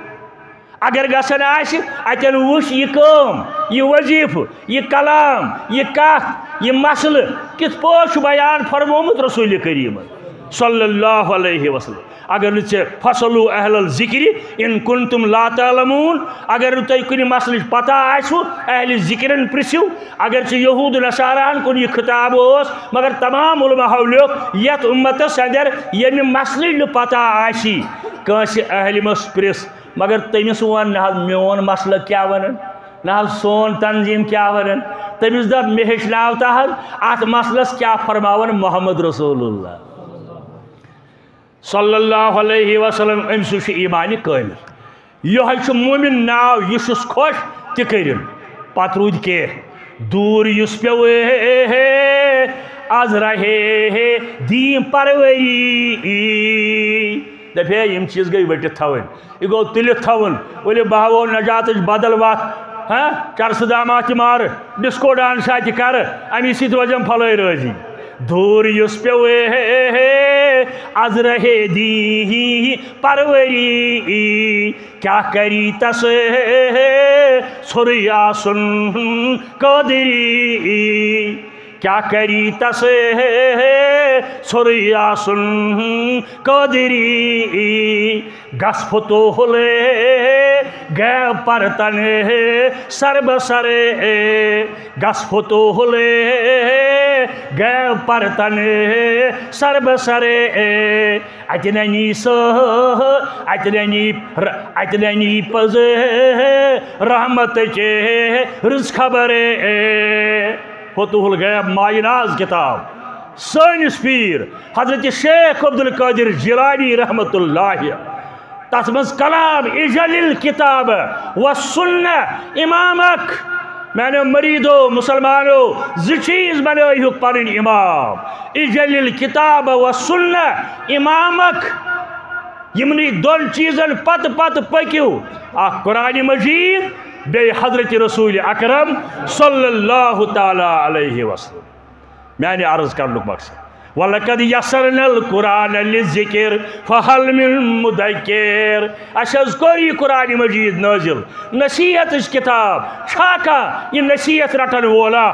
اگر گژھان آسہِ، اَتٮ۪ن وٕچھ یہِ کٲم، یہِ وظیٖفہٕ، یہِ کلام، یہِ کَتھ، یہِ مسلہٕ کِتھ پٲٹھۍ چھُ بیان فرمومُت رسول کریٖمَن صلی اللہ علیہ وسلم۔ اگر نہٕ ژےٚ فَاسْأَلُوا أَهْلَ الذِّكْرِ إِنْ كُنْتُمْ لَا تَعْلَمُونَ، اگر نہٕ تۄہہِ کُنہِ مسلٕچ پتہ آسِوٕ، اہلِ ذِکرَن پرٛژھِو۔ اگرچہِ یہوٗد نصاراہن کُن یہِ خطاب اوس، مگر تمام علماہو لیوٚکھ، یتھ اُمتس اندر ییٚمہِ مسلٕچ نہٕ پتہ آسی، کٲنٛسہِ عٲلمس پرٛژھ، مگر تٔمِس وَن نہٕ حظ میون مسلہٕ کیٛاہ وَنان۔ نہ حظ، سون تنظیم کیٛاہ ونان؟ تٔمِس دوٚپ، مےٚ ہیٚچھناو تہٕ حظ، اتھ مسلس کیٛاہ فرماوان محمد رسول اللہ صلی اللہ علیہ وسلم، أمۍ سُے چھُ ایٖمانہِ کٲمِل۔ یِہوٚے چھُ مومِن ناو، یہِ چھُس خۄش تہِ کٔرِن۔ پتہٕ روٗدۍ کینٛہہ دوٗر یُس پیوٚو، اے، اے، اے، از رہے، اے، اے، دیم پروری۔ دپے، یِم چیٖز گٔے ؤٹِتھ تھاوٕنۍ۔ یہِ گوٚو تُلِتھ تھاوُن۔ ؤلِو، بہٕ ہاوو نجاتٕچ بدل وَتھ۔ ہاں، چرسہٕ دامہ تہِ مارٕ، ڈسکو ڈانسا تہِ کرٕ، اَمی سۭتۍ روزٮ۪م پھلٲے رٲضی۔ دوٗر یُس پیوٚو، اے ہے، اے ہے، از رہے دی پروری، کیا کری تس ژھوٚرُے آسُن قٲدری۔ کیا کری تس ژھوٚرُے آسُن قٲدری۔ گژھ فتوح الغیب پرتن سر بسر۔ گژھ فتوح الغیب پرتن سر بسر۔ اتہِ ننی سہ، اتہِ ننی ر-، اتہِ ننی پز رحمت چے رٕژ خبر۔ فتوح الغیب مایہِ ناز کتاب سٲنِس پیٖر حضرت شیخ عبدالقادر جیلانی رحمت اللہ، تتھ منٛز کلام اجل الکتاب و سنہ امامک۔ میانیو مریدو، مسلمانو، زٕ چیٖز بنٲیہُکھ پنٕنۍ امام، اجل الکتاب و سنہ امامک۔ یِمنٕے دۄن چیٖزن پتہٕ پتہٕ پٔکِو، اکھ قرآن مجید، بیٚیہِ حضرت رسول اکرم صلی اللہ تعالیٰ علیہ وسلم۔ میانہِ عرض کرنُک مقصد، وَلَقَدْ يَسَّرْنَا الْقُرْآنَ لِلذِّكْرِ فَهَلْ مِن مُّدَّكِرٍ۔ اَسہِ حظ کوٚر یہِ قرآن مجید نٲزِل، نصیحتٕچ کتاب۔ چھا کانٛہہ یہِ نصیحت رٹن وولا؟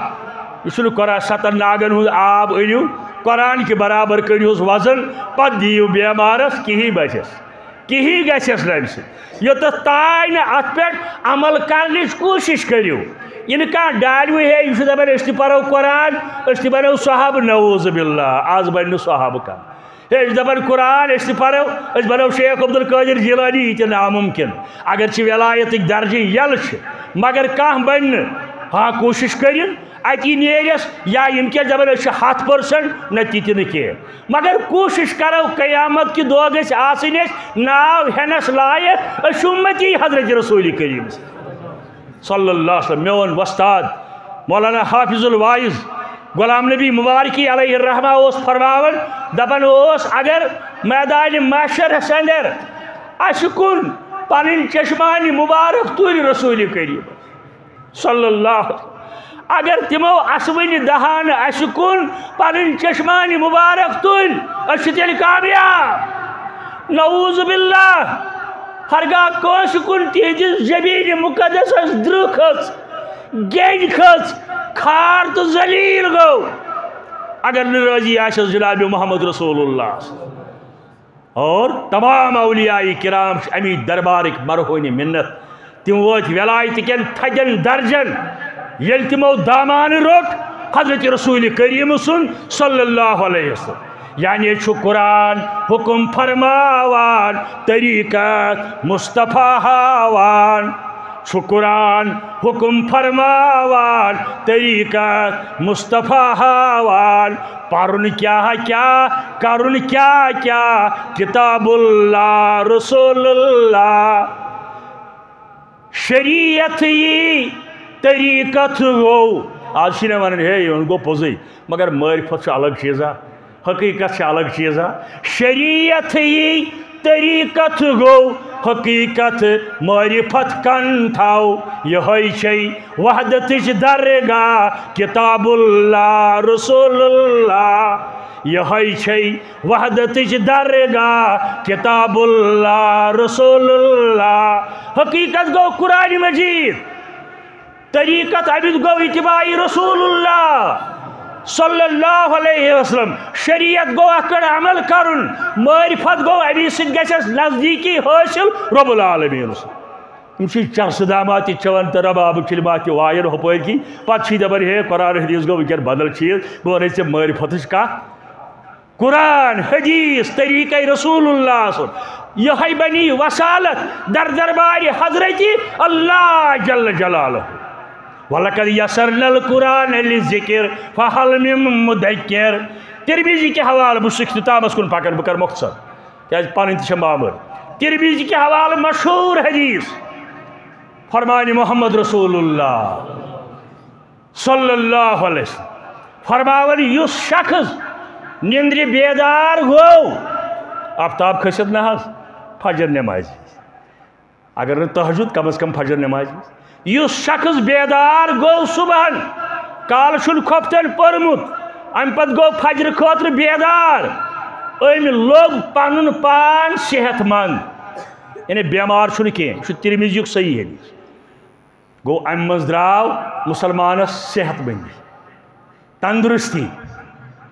یہِ چھُنہٕ قرآن، ستن ناگن ہُنٛد آب أنِو، قرآن کہِ برابر کٔرِہوس وزن، پتہٕ دِیِو بیمارس، کِہی بچس۔ کِہی گژھٮ۪س نہٕ اَمہِ سۭتۍ۔ یوٚتَتھ تام نہٕ اَتھ پٮ۪ٹھ عمل کرنٕچ کوٗشِش کٔرِو۔ یہِ نہٕ کانٛہہ ڈالوٕے ہے، یہِ چھُ دَپان، أسۍ تہِ پَرو قرآن، أسۍ تہِ بَنو صحابہٕ۔ نعوذ باللہ، آز بَنہِ نہٕ صحابہٕ کانٛہہ۔ ہے، أسۍ دَپان قرآن، أسۍ تہِ پَرو، أسۍ بَنو شیخ عبدالقادر جیلانی، یہِ تہِ نامُمکِن۔ اگر چھِ ولایتٕکۍ درجہٕ یَلہٕ چھِ، مگر کانٛہہ بَنہِ نہٕ۔ ہاں، کوٗشِش کٔرِن، اَتی نیرٮ۪س، یا یِم کیٛاہ دَپان، أسۍ چھِ ہَتھ پٔرسَنٛٹ، نہ، تہِ تہِ نہٕ کینٛہہ۔ مگر کوٗشِش کرو، قیامت کہِ دۄہ گژھِ آسٕنۍ اَسہِ ناو ہٮ۪نَس لایق، أسۍ چھِ اُمتی حضرت رسول کریم صلی اللہ علیہ وسلم۔ میون وۄستاد مولانا حافظ الواعظ غلام نبی مبارکی علیہ الرحمہ اوس فرماوان، دپان اوس، اگر میدان محشرس اندر اَسہِ کُن پنٕنۍ چشمانِ مبارک تُلۍ رسول کریم صلی اللہ علیہ وسلم۔ اگر تِمو اسوٕنہِ دہانہٕ اسہِ کُن پنٕنۍ چشمانِ مبارک تُلۍ، أسۍ چھِ تیٚلہِ کامیاب۔ نعوذ باللہ، ہرگاہ کٲنٛسہِ کُن تِہنٛدِس جبینِ مقدسس درٕہ کھٔژ، گیٚنۍ کھٔژ، کھار تہٕ ذلیل گوٚو، اگر نہٕ رٲضی آسٮ۪س جناب محمد رسول اللہ۔ اور تمام اولیاء کرام چھِ امی دربارٕکۍ مرہون منت۔ تِم وٲتۍ ولایتہٕ کٮ۪ن تھدٮ۪ن درجن، ییٚلہِ تِمو دامانہٕ روٚٹ حضرت رسول کریم سُنٛد صلی اللہ علیہ وسلم۔ یعنی چھُ قرآن حکم فرماوان، طریقت مصطفیٰ ہاوان۔ چھُ قرآن حکم فرماوان، طریقت مصطفیٰ ہاوان۔ پرُن کیٛاہ کیٛاہ، کرُن کیٛاہ کیٛاہ، کتاب اللہ، رسول اللہ۔ شریعت یی، طریقت گوٚو۔ آز چھِنہ ونان، ہے، یہِ گوٚو پوٚزُے، مگر معرفت چھُ الگ چیٖزا۔ حقیقت چھِ الگ چیٖزا۔ شریعت یی، طریقت گوٚو حقیقت، معرفت کن تھاو۔ یہوے چھے وحدتٕچ درگاہ، کتاب اللہ، رسول اللہ۔ یہوے چھے وحدتٕچ درگاہ، کتاب اللہ، رسول اللہ۔ حقیقت گوٚو قرآن مجید۔ طریقت عبید گوٚو اتباع رسول اللہ صلی اللہ علیہ وسلم۔ شریعت گوٚو اتھ پٮ۪ٹھ عمل کرُن۔ معرفت گوٚو امی سۭتۍ گژھِ اَسہِ نزدیٖکی حٲصِل رب العالمینس۔ یِم چھِ چرسہٕ دامات تہِ چٮ۪وان تہٕ ربابہٕ کلمات تہِ وایان ہُپٲرۍ کِنۍ۔ پتہٕ چھِ دپان، ہے، قرآن حدیث گوٚو وٕنکٮ۪ن بدل چیٖز، بہٕ وَنے ژےٚ معرفتٕچ کتھ۔ قرآن، حدیث، طریقہ رسول اللہ سُنٛد، یہے بنی وسالت در دربار حضرت اللہ جل جلالہ۔ وَلَقَدْ يَسَّرْنَا الْقُرْآنَ لِلذِّكْرِ فَهَلْ مِن مُّدَّكِرٍ۔ ترمذی کے حوالہ، بہٕ چھُس اختتامس کُن پکان، بہٕ کرٕ مختصر، کیازِ پنٕنۍ تہِ چھےٚ مامر۔ ترمذی کے حوالہ مشہور حدیث، فرمان محمد رسول اللہ صلی اللہ علیہ وسلم فرماوان، یُس شخص نندرِ بیدار گوٚو، آفتاب کھٔسِتھ نہ حظ، فجر نمازِ، اگر نہٕ تہجد، کم از کم فجر نمازِ، یُس شخص بیدار گوٚو صبحن، کالہٕ چھُن خۄفتن پوٚرمُت، امہِ پتہٕ گوٚو فجر خٲطرٕ بیدار، أمۍ لوٚب پنُن پان صحت مند، یعنی بیمار چھُنہٕ کینٛہہ۔ یہِ چھُ ترمذیُک صحیح حدیث۔ گوٚو، امہِ منٛز درٛاو مُسلمانس صحت مندی، تندرستی۔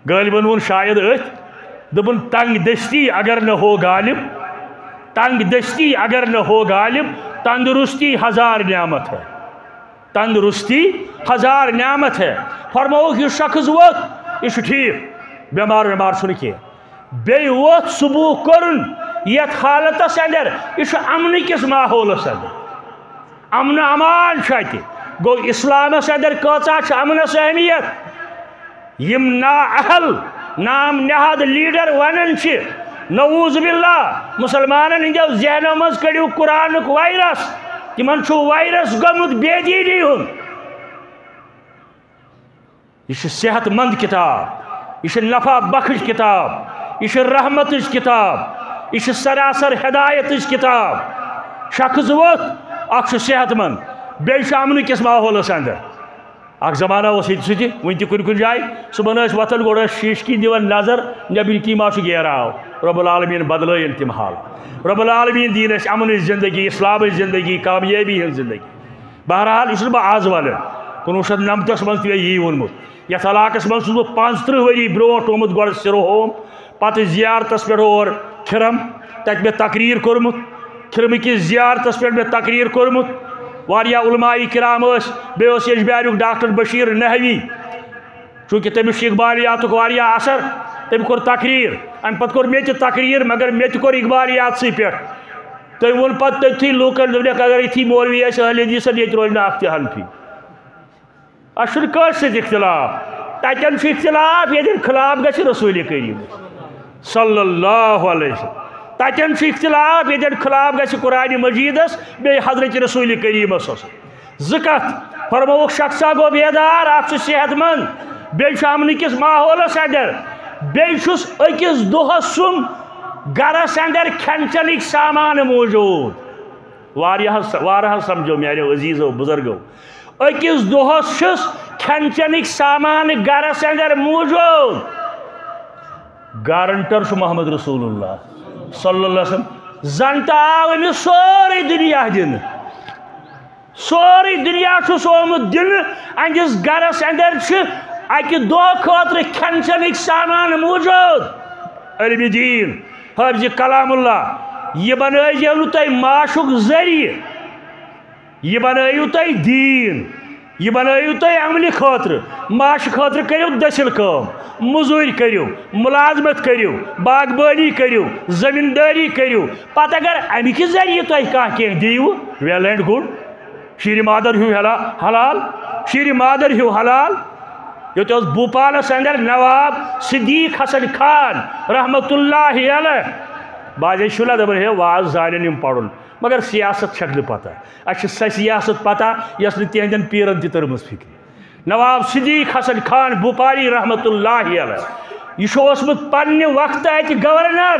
غٲلبن ووٚن شاید أتھۍ، دوٚپُن، تنگ دستی اگر نہ ہو غالب، تنگ دستی اگر نہ ہو غالب، تندرستی ہزار نعمت ہے۔ تندرستی ہزار نعمت ہے۔ فرمووُکھ، یُس شخص ووت، یہِ چھُ ٹھیٖک، بٮ۪مار وٮ۪مار چھُنہٕ کینٛہہ۔ بیٚیہِ ووت صبح کوٚرُن یتھ حالتس اندر، یہِ چھُ امنہٕ کِس ماحولس اندر، امن و امان چھُ اتہِ۔ گوٚو، اسلامس اندر کۭژاہ چھِ امنس اہمیت۔ یِم نااہل، نام نہاد لیڈر ونان چھِ، نعوذ باللہ، مسلمانن ہٕنٛدیو ذہنو منٛز کٔڑِو قرآنُک وائرس، تِمن چھُ وائرس گوٚمُت بے دیٖنی ہُنٛد۔ یہِ چھِ صحت مند کتاب، یہِ چھِ نفع بخش کتاب، یہِ چھِ رحمتٕچ کتاب، یہِ چھِ سراسر ہدایتٕچ کتاب۔ شخص ووٚتھ، اکھ چھُ صحت مند، بیٚیہِ چھُ امنہٕ کِس ماحولس اندر۔ اکھ زمانہ اوس ییٚتہِ سُہ تہِ، وُنہِ تہِ کُنہِ کُنہِ جایہِ، صبحن ٲسۍ وۄتھان، گۄڈٕ ٲسۍ شیٖشہٕ کِنۍ دِوان نظر، نیٚبٕرۍ کِنۍ ما چھُ گیراو۔ رب العالمین بدلٲیِن تِم حال۔ رب العالمین دِیِن اَسہِ امنٕچ زندگی، اسلامٕچ زندگی، کامیٲبی ہٕنٛز زندگی۔ بہرحال، یہِ چھُس بہٕ آز ونان، کُنوُہ شیٚتھ نمتس منٛز تہِ مےٚ یی ووٚنمُت۔ یتھ علاقس منٛز چھُس بہٕ پانٛژترٕہ ؤری برونٛٹھ آمُت گۄڈٕ سِرہوم، پتہٕ زیارتس پٮ۪ٹھ اور کھِرم، تتہِ مےٚ تقریر کوٚرمُت۔ کھِرمہٕ کِس زیارتس پٮ۪ٹھ مےٚ تقریر کوٚرمُت۔ واریاہ علماء کرام ٲسۍ، بیٚیہِ اوس یجبیاریُک ڈاکٹر بشیر نحوی، چونکہ تٔمِس چھُ اقبالیاتُک واریاہ اثر، تٔمۍ کوٚر تقریر۔ امہِ پتہٕ کوٚر مےٚ تہِ تقریر، مگر مےٚ تہِ کوٚر اقبالیاتسٕے پٮ۪ٹھ۔ تٔمۍ ووٚن پتہٕ تٔتھی لوٗکن، دوٚپنکھ، اگر یِتھی مولوی آسہِ اہل حدیثن، ییٚتہِ روزِ نہٕ اکھ تہِ حنفی۔ اَسہِ چھُنہٕ کٲنٛسہِ سۭتۍ اختلاف۔ تَتٮ۪ن چھُ اختلاف، ییٚتٮ۪ن خلاف گژھِ رسول کریم صلی اللہ علیہ وسلم۔ تَتٮ۪ن چھُ اختلاف، ییٚتٮ۪ن خلاف گژھِ قرآن مجیدس، بیٚیہِ حضرت رسول کریمس۔ زٕ کتھ۔ فرمووُکھ، شخصا گوٚو بیدار، اکھ چھُ صحت مند، بیٚیہِ چھُ امنہٕ کِس ماحولس اندر، بیٚیہِ چھُس أکِس دۄہس سُم گرس اندر کھٮ۪ن چٮ۪نٕکۍ سامان موٗجوٗد۔ واریاہس، واریاہس سمجھو میانیو عزیزو بزرگو، أکِس دۄہس چھُس کھٮ۪ن چٮ۪نٕکۍ سامان گرس اندر موٗجوٗد۔ گارنٹر چھُ محمد رسول اللہ صلی اللہ علیہ وسلم۔ زن تہٕ آو أمِس سورُے دُنیا دِنہٕ، سورُے دُنیا چھُس آمُت دِنہٕ۔ أہنٛدِس گرس اندر چھِ اکہِ دۄہ خٲطرٕ کھٮ۪ن چٮ۪نٕکۍ سامان موٗجوٗد۔ علم دین، حافظ کلام اللہ، یہِ بنٲیزیو نہٕ تُہۍ معاشُک ذٔریعہٕ۔ یہِ بنٲیِو تُہۍ دیٖن، یہِ بنٲیِو تُہۍ عملہِ خٲطرٕ۔ معاشہِ خٲطرٕ کٔرِو دٔسِل کٲم، مٔزوٗرۍ کٔرِو، مُلازمت کٔرِو، باغبٲنی کٔرِو، زٔمیٖندٲری کٔرِو۔ پتہٕ اگر اَمہِ کہِ ذٔریعہٕ تۄہہِ کانٛہہ کینٛہہ دِیِو، well and good۔ شیٖرِ مادر ہیوٗ حلا-، حلال، شیٖرِ مادر ہیوٗ حلال۔ ییٚتہِ اوس بھوپالس اندر نواب صدیق حسن خان رحمتہ اللہ علیہ۔ بعضے شُرۍ دپان، ہے، واز زانن یِم پرُن۔ مگر سیاست چھکھ نہٕ پتہ۔ اسہِ چھِ سۄ سیاست پتہ یۄس نہٕ تِہنٛدٮ۪ن پیرن تہِ تٔرمٕژ فکرِ۔ نواب صدیق حسن خان بھوپالی رحمتہ اللہ علیہ، یہِ چھُ اوسمُت پننہِ وقتہٕ اتہِ گورنر۔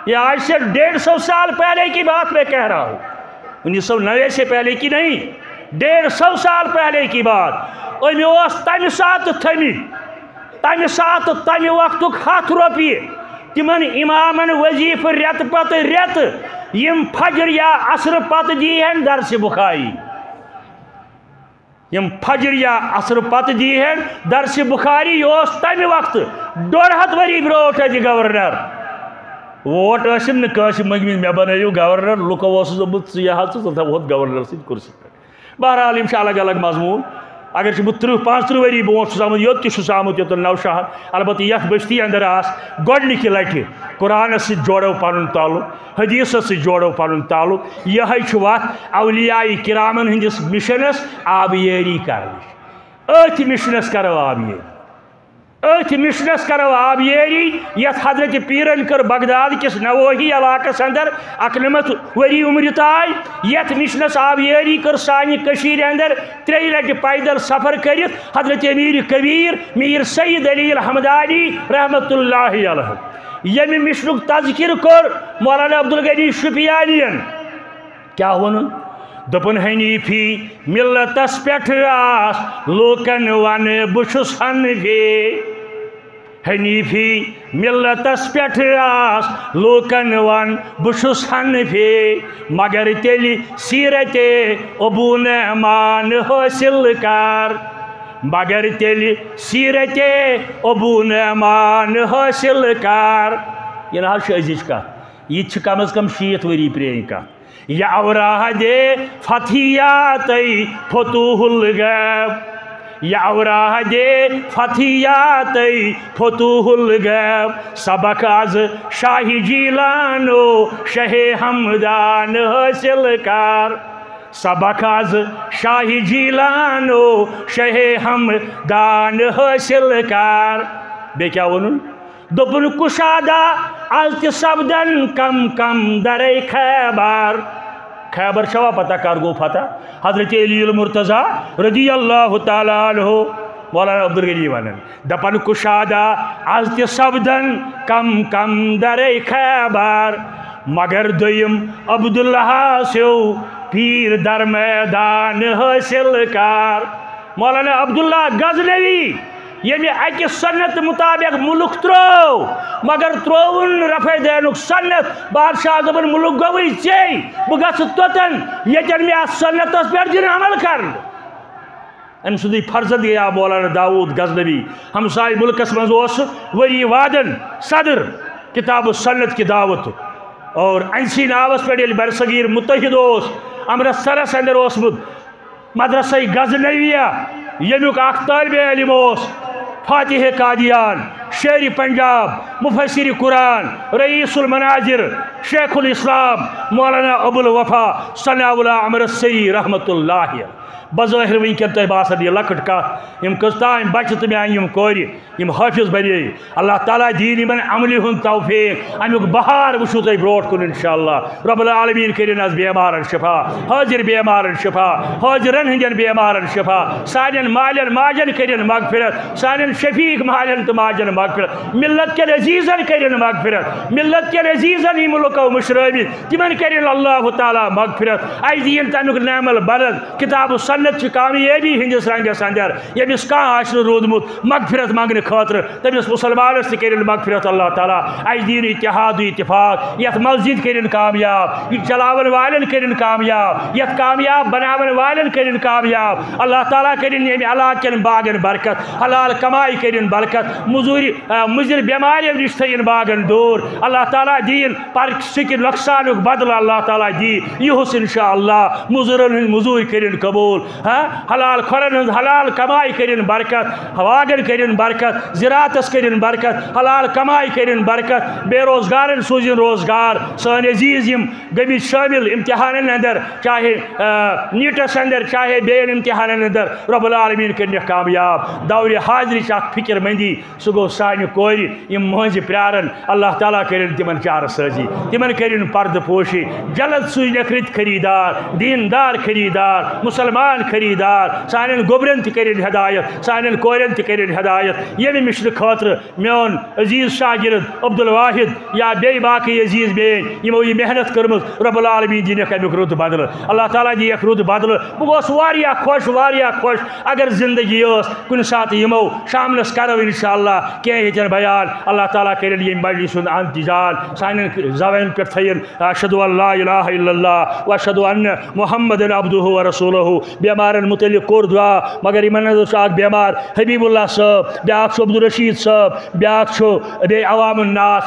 یہ آج سے ڈیڑھ سو سال پہلے کی بات میں کہہ رہا ہوں، انیس سو نوے سے پہلے کی نہیں، ڈیڑھ سو سال پہلے کی بات۔ أمۍ اوس تمہِ ساتہٕ تھٲمٕتۍ، تمہِ ساتہٕ تمہِ وقتُک ہتھ رۄپیہِ تِمن امامن وظیفہٕ رٮ۪تہٕ پتہٕ رٮ۪تہٕ، یِم فجر یا عصرٕ پتہٕ دی ہن درسِ بخاری۔ یِم فجر یا عصرٕ پتہٕ دی ہن درسِ بخاری۔ یہِ اوس تمہِ وقتہٕ ڈۄڈ ہتھ ؤری برونٛٹھ اتہِ گورنر۔ ووٹ ٲسِم نہٕ کٲنٛسہِ منٛگمٕتۍ، مےٚ بنٲیِو گورنر، لُکو اوسُس دوٚپمُت، ژٕ یہِ حظ ژٕ، ژٕ تھاوہوتھ گورنر سٕنٛدِ کُرسی پٮ۪ٹھ۔ بہرحال، یِم چھِ الگ الگ مضموٗن۔ اگر چھُ بہٕ تٕرٛہ پانٛژتٕرٛہ ؤری برونٛٹھ چھُس آمُت، یوٚت تہِ چھُس آمُت، یوٚتَن نَوشہر، البتہٕ یَتھ بستی اندر آس گۄڈٕنِکہِ لَٹہِ قرآنَس سۭتۍ جوڑو پَنُن تعلق، حدیثس سۭتۍ جوڑو پَنُن تعلق۔ یِہوٚے چھُ وَتھ اولیاء کرامن ہٕنٛدِس مِشنَس آبیٲری کرنٕچ۔ أتھۍ مِشنَس کرو آبیٲری۔ أتھۍ مِشنَس کرو آبیٲری، یَتھ حضرت پیٖرن کٔر بغداد کِس نوٲحی علاقس اندر اَکنَمَتھ ؤری عمرِ تام۔ یَتھ مِشنَس آبیٲری کٔر سانہِ کٔشیٖرِ اندر ترٛیٚیہِ لٹہِ پیدل سفر کٔرِتھ حضرت امیر کبیر میر سید علی الحمدانی رحمت اللہ علیہ، ییٚمہِ مِشنُک تذکرٕ کوٚر مولانا عبدالغنی شُپیانین۔ کیٛاہ ووٚنُن؟ دوٚپُن، حنیفی ملتس پٮ۪ٹھ آس لوٗکن ون بہٕ چھُس حنفی۔ حنیفی ملتس پٮ۪ٹھ آس لوٗکن ون بہٕ چھُس حنفی، مگر تیٚلہِ سیرت ابو نعمان حٲصِل کر، مگر تیٚلہِ سیرت ابو نعمان حٲصِل کر۔ یہِ نہ حظ چھُ أزِچ کتھ، یہِ تہِ چھِ کم از کم شیٖتھ ؤری پرٛٲنۍ کتھ۔ یہ اوراہ دے فتحیاتَے فتوح الغیب۔ یہ اوراہ دے فتحیاتَے فتوح الغیب۔ سبق از شاہ جیلان و شہ ہمدان حٲصِل کر۔ سبق از شاہ جیلان و شہ ہمدان حٲصِل کر۔ بیٚیہِ کیٛاہ ووٚنُن؟ دوٚپُن، کُشادہ از تہِ سپدن کم کم درے خیبر۔ خیبر چھوا پتہ کر گوٚو فتح؟ حضرت علی المرتضیٰ رضی اللہ تعالیٰ عنہ، مولانا عبدالغنی ونان، دپان، کُشادہ از تہِ سپدن کم کم درے خیبر، مگر دوٚیم عبداللہ سیو پیر در میدان حٲصِل کر۔ مولانا عبداللہ غزنوی، ییٚمہِ اَکہِ سنت مُطابق مُلک ترٛوو، مگر ترٛووُن رفع دینُک سنت۔ بادشاہ دوٚپُن، مُلک گوٚوٕے ژےٚ، بہٕ گژھٕ توٚتَن، ییٚتٮ۪ن مےٚ اَتھ سنتَس پٮ۪ٹھ دِن عمل کرنہٕ۔ أمۍ سُنٛدٕے فرزند گٔیاو مولانا داوود غزنوی۔ ہمسایہِ مُلکَس منٛز اوس ؤری وادن صدر کتاب السنت کہِ دعوت، اور أمۍ سٕے ناوَس پٮ۪ٹھ ییٚلہِ برصغیر متحد اوس، امرتسرَس اندر اوسمُت، مدرسہ غزنویہ، ییٚمیُک اکھ طالب علم اوس فاتح قادیان، شیر پنجاب، مفسر قرآن، رئیس المناظر، شیخ الاسلام مولانا ابو الوفا ثناء اللہ امرتسری رحمت اللہ۔ بظاہر وٕنکٮ۪ن تۄہہِ باسان یہِ لۄکٕٹ کتھ، یِم کٔژ تام بچہِ تہٕ میانہِ یِم کورِ، یِم حٲفظ بنے، اللہ تعالیٰ دِیِن یِمن عملہِ ہُنٛد توفیق۔ اَمیُک بہار وٕچھِو تُہۍ برونٛٹھ کُن انشاءاللہ۔ رب العالمین کٔرِن از بیمارن شفا، حٲضِر بیمارن شفا، حٲضِرن ہٕنٛدٮ۪ن بیمارن شفا، سانٮ۪ن مالٮ۪ن ماجن کٔرِن مغفرت، سانٮ۪ن شفیق مالٮ۪ن تہٕ ماجن مغفرت، ملت کٮ۪ن عزیزن کٔرِن مغفرت، ملت کٮ۪ن عزیزن یِم لُکو مٔشرٲومٕتۍ تِمن کٔرِن اللہ تعالیٰ مغفرت۔ اَسہِ دِیِن تَمیُک نعم البدل۔ کتاب و سنت چھِ کامیٲبی ہٕنٛدِس رنٛگس اندر۔ ییٚمِس کانٛہہ آسہِ نہٕ روٗدمُت مغفرت منٛگنہٕ خٲطرٕ، تٔمِس مُسلمانَس تہِ کٔرِن مغفرت اللہ تعالیٰ۔ اَسہِ دِیِن اتحاد و اتفاق، یَتھ مسجد کٔرِن کامیاب، یہِ چلاون والٮ۪ن کٔرِن کامیاب، یَتھ کامیاب بناون والٮ۪ن کٔرِن کامیاب۔ اللہ تعالیٰ کٔرِن ییٚمہِ علاقہٕ کٮ۪ن باغن برکت، حلال کماے کٔرِن برکت، مٔزوٗرِ، آ، مُضِر بٮ۪مارٮ۪و نِش تھٲیِن باغن دوٗر۔ اللہ تعالیٰ دِیِن پرسٕکہِ نۄقصانُک بدلہٕ اللہ تعالیٰ دِیہِ یِہُس انشاءاللہ۔ مٔزوٗرن ہٕنٛز مٔزوٗرۍ کٔرِن قبوٗل، ہاں، حلال کھۄرن ہٕنٛز حلال کماے کٔرِن برکت، باغن کٔرِن برکت، زراعتس کٔرِن برکت، حلال کماے کٔرِن برکت، بے روزگارن سوٗزِن روزگار۔ سٲنۍ عزیز یِم گٔمٕتۍ شٲمِل امتحانن اندر، چاہے، آ، نیٹس اندر، چاہے بیٚین امتحانن اندر، رب العالمین کٔرِنکھ کامیاب۔ دورِ حاضرٕچ اکھ فکر مندی، سُہ گوٚو سانہِ کورِ، یِم مٲنٛزِ پرٛارَن، اللہ تعالیٰ کٔرِن تِمَن چارٕ سٲزی، تِمَن کٔرِن پردٕ پوشی، جلد سوٗزنَکھ رٕتۍ خریٖدار، دیٖندار خریٖدار، مُسلمان خریٖدار، سانٮ۪ن گوٚبرٮ۪ن تہِ کٔرِن ہدایت، سانٮ۪ن کورٮ۪ن تہِ کٔرِن ہدایت۔ ییٚمہِ مِشنہٕ خٲطرٕ میون عزیٖز شاگرد عبدالواحد یا بیٚیہِ باقٕے عزیٖز بیٚنۍ یِمو یہِ محنت کٔرمٕژ، رب العالمین دِنَکھ اَمیُک رُت بدلہٕ، اللہ تعالیٰ دِیَکھ رُت بدلہٕ۔ بہٕ گوس واریاہ خۄش، واریاہ خۄش، اگر زندگی ٲس، کُنہِ ساتہٕ یِمو شامنس کرو انشاءاللہ کینٛہہ ییٚتٮ۪ن بیان۔ اللہ تعالیٰ کٔرِن ییٚمہِ مجلسہِ ہُنٛد انتظار سانٮ۪ن زبانن پٮ۪ٹھ تھٲیِن، اشہد ان لا الہ الا اللہ و اشہد ان محمد عبدہ و رسولہ۔ بیمارن متعلق کوٚر دعا، مگر یِمن منٛز چھُ اکھ بیمار حبیب اللہ صٲب، بیٛاکھ چھُ عبدالرشید صٲب، بیٛاکھ چھُ بیٚیہِ عوام الناس۔